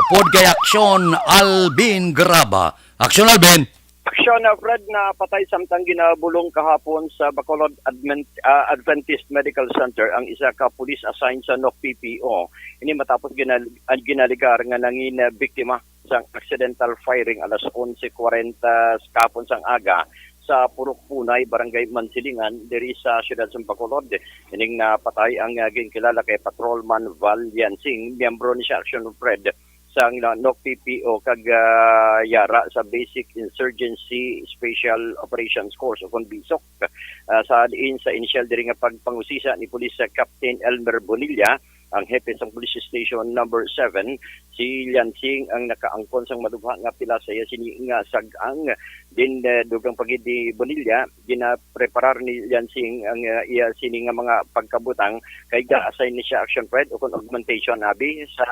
Upod kay Aksyon Alvin Graba. Aksyon Alvin. Aksyon, uh, Fred, napatay samtang ginabulong kahapon sa Bacolod Advent-, uh, Adventist Medical Center ang isa ka police assigned sa N O C P P O. Ini matapos ginal-, ang ginaligar nga nangin, uh, biktima sang accidental firing alas onse kwarenta kahapon sang aga sa Purok Punay, Barangay Mansilingan, diri sa siyudad sa Bacolod. Ining napatay ang, uh, ginkilala kay Patrolman Val Yansing, miyembro ni siya, Aksyon, Fred, sang N O C P P O kag, ah, yara sa Basic Insurgency Special Operations Course o kon BISOC. Ah, sa diin sa inisyal diri nga pagpangusisa ni Police Captain Elmer Bonilla, ang hepe sang Police Station Number Seven, si Lian Sing ang nakaangkon sang madugha nga pila sa iya sini nga sag-ang. Din, eh, dugang pa gid ni Bonilla, ginapreparar ni Lian Sing ang, ah, iya sini nga mga pagkabutang kay ga-assign ni siya, Action Fred, ukon augmentation abi sa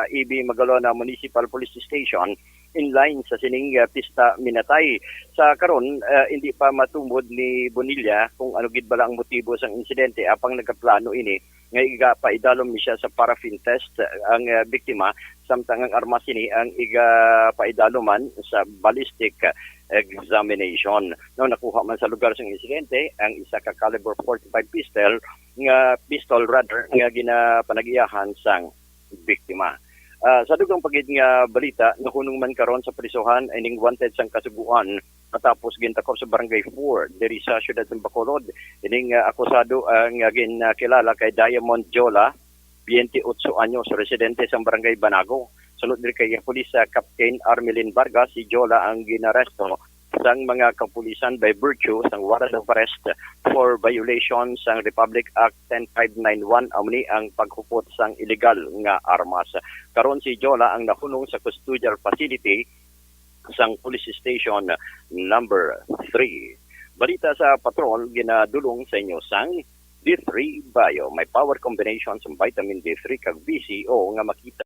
E B Magalona Municipal Police Station in line sa sining, ah, pista minatay. Sa karon, ah, hindi pa matumod ni Bonilla kung ano gid bala ang motibo sang insidente, apang nagaplano ini nga igapaidalom ni siya sa paraffin test ang, ah, biktima, samtang ang armas ini ang igapaidaloman sa ballistic examination. No, nakuha man sa lugar sang insidente ang isa ka caliber forty-five pistol nga, pistol rather, nga ginapanag-iyahan sang biktima. Ah, sa dugang pa gid nga balita, nahunong man karon sa prisuhan ining wanted sang kasugoan matapos gintakop sa Barangay Four diri sa siyudad ng Bacolod. Ining, ah, akusado, ah, nga ginkilala kay Diamond Jola, twenty-eight anyos, residente sa Barangay Banago. Sunod diri kay Police, ah, Captain Armelin Vargas, si Jola ang ginaresto sang mga kapulisan by virtue sang warrant of arrest for violation sang Republic Act ten five nine one, amo ni ang paghupot sang illegal nga armas. Karon si Jola ang nahunong sa custodial facility sang Police Station Number Three. Balita sa Patrol, ginadulong sa inyo sang D three Bio. May power combination sa vitamin D three kag V C O nga makita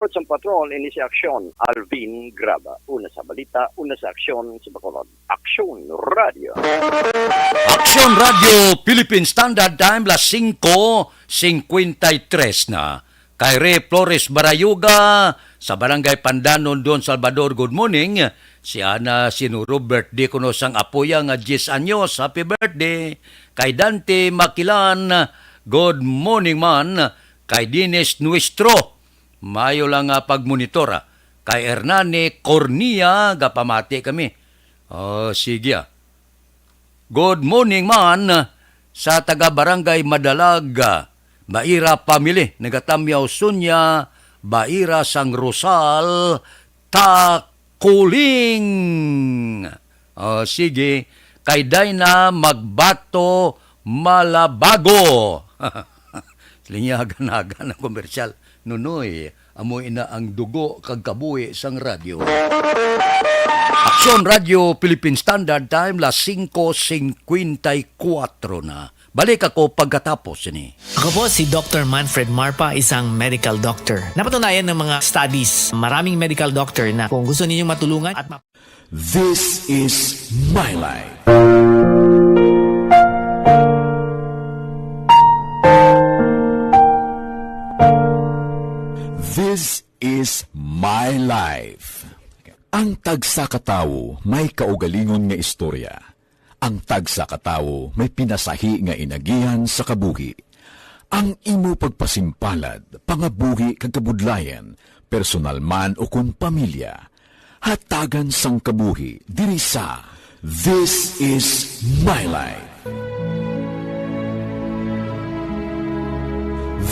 Sa Patrol, ini si Aksyon Alvin Graba. Una sa balita, una sa aksyon sa Bacolod. Aksyon Radio. Aksyon Radio, Philippine Standard Time, las singko singkwenta y tres na. Kay Rey Flores Barayuga, sa Barangay Pandanon, Don Salvador, good morning. Si Ana Sinuro, birthday kuno sang apo ya nga diyes anyos, happy birthday. Kay Dante Makilan, good morning man. Kay Dennis Nuestro, mayo lang nga pagmonitor, ah. Kay Hernani Cornia, gapamati kami. Oh, sige, ah. Good morning man sa taga Barangay Madalag, Baira family, nagatamyaw Sunya, Baira sang Rosal, Takuling. Oh, sige, kay Dina Magbato Malabago. Linyagan-hagan ang komersyal. Nunoy, amo ina ang dugo kag kabuhi sang radyo. Aksyon Radyo Philippine Standard Time, las singko singkwenta y kuwatro na. Balik ako pagkatapos sini. Ako po si Doktor Manfred Marpa, isang medical doctor. Napatunayan ng mga studies, maraming medical doctor, na kung gusto ninyong matulungan at ma- This is my life. This is my life. Ang tagsa ka tawo may kaugalingon nga istorya. Ang tagsa ka tawo may pinasahi nga inagihan sa kabuhi. Ang imo pagpasimpalad, pangabuhi kag kabudlayan, personal man o kon pamilya, Hatagan sang kabuhi diri sa This Is My Life.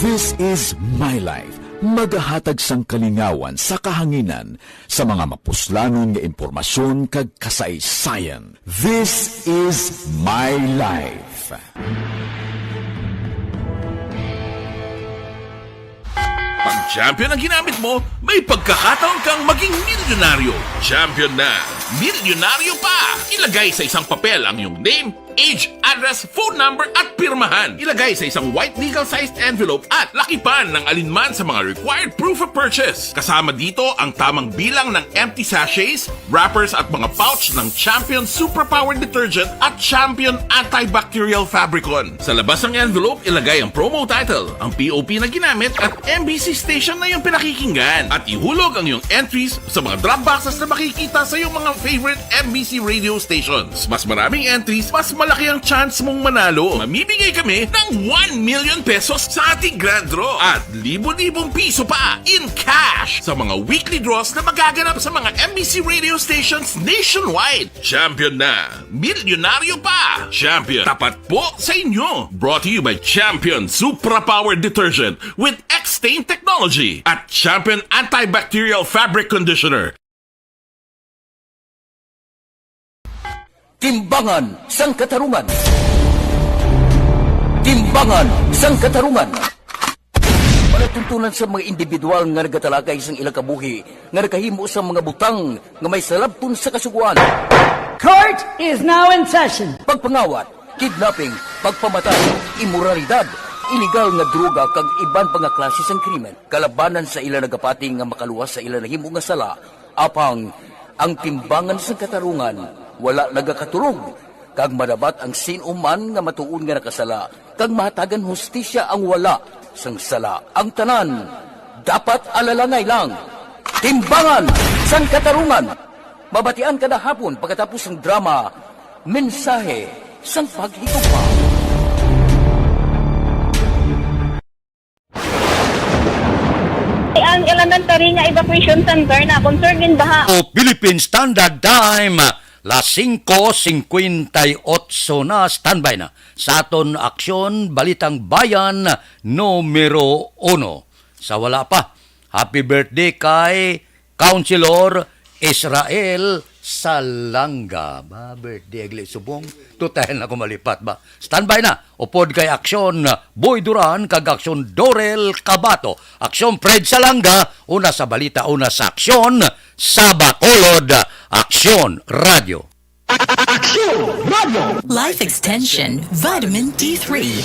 This Is My Life, magahatag sang kalingawan sa kahanginan sa mga mapuslanon nga impormasyon kag kasaysayan. This Is My Life. Pag champion ang ginamit mo, may pagkakataon kang maging milyonaryo. Champion na, milyonaryo pa! Ilagay sa isang papel ang iyong name, age, address, phone number, at pirmahan. Ilagay sa isang white legal-sized envelope at lakipan ng alinman sa mga required proof of purchase. Kasama dito ang tamang bilang ng empty sachets, wrappers at mga pouch ng Champion Superpower Detergent at Champion Antibacterial Fabricon. Sa labas ng envelope, ilagay ang promo title, ang P O P na ginamit at M B C station na iyong pinakikinggan. At ihulog ang iyong entries sa mga drop boxes na makikita sa iyong mga favorite M B C radio stations. Mas maraming entries, mas malaki ang chance mong manalo. Mamimigay kami ng one million pesos sa ating grand draw at libo-libong piso pa in cash sa mga weekly draws na magaganap sa mga M B C radio stations nationwide. Champion na! Milyonaryo pa! Champion, tapat po sa inyo! Brought to you by Champion Supra Power Detergent with X-Stain Technology at Champion Antibacterial Fabric Conditioner. Timbangan sang Katarungan. Timbangan sang Katarungan. Palatuntunan sa mga individual nga nagatalakay sang ilang kabuhi nga nakahimo sang mga butang nga may salabton sa Kasugoan. Court is now in session. Pagpangawat, kidnapping, pagpamatay, imoralidad, iligal nga droga kag iban pa nga klase sang krimen. Kalabanan sa ila nagapati nga makaluwas sa ila nahimo nga sala, apang ang Timbangan sang Katarungan wala nagakatulog, kag madabat ang sin-o man nga matuod nga nakasala, kag mahatagan hustisya ang wala sang sala. Ang tanan dapat alalangay lang. Timbangan sang Katarungan. Mabatian kada hapon pagkatapos sang drama, Mensahe sang Paghigugma. Ang elementary nga evacuation center na concerned in baha. O Philippine Standard Time, las singko singkwenta y otso na, standby na sa aton aksyon, Balitang Bayan numero uno. Sa wala pa, happy birthday kay Councilor Israel Salanga. Ba, birthday agli subong. Tutay na ko malipat ba? Standby na. Upod kay Aksyon Boy Duran kag Aksyon Dorel Cabato. Aksyon Fred Salanga, una sa balita, una sa aksyon, sa Bacolod, Aksyon Radio. Aksyon Radio. Life Extension, Vitamin D three.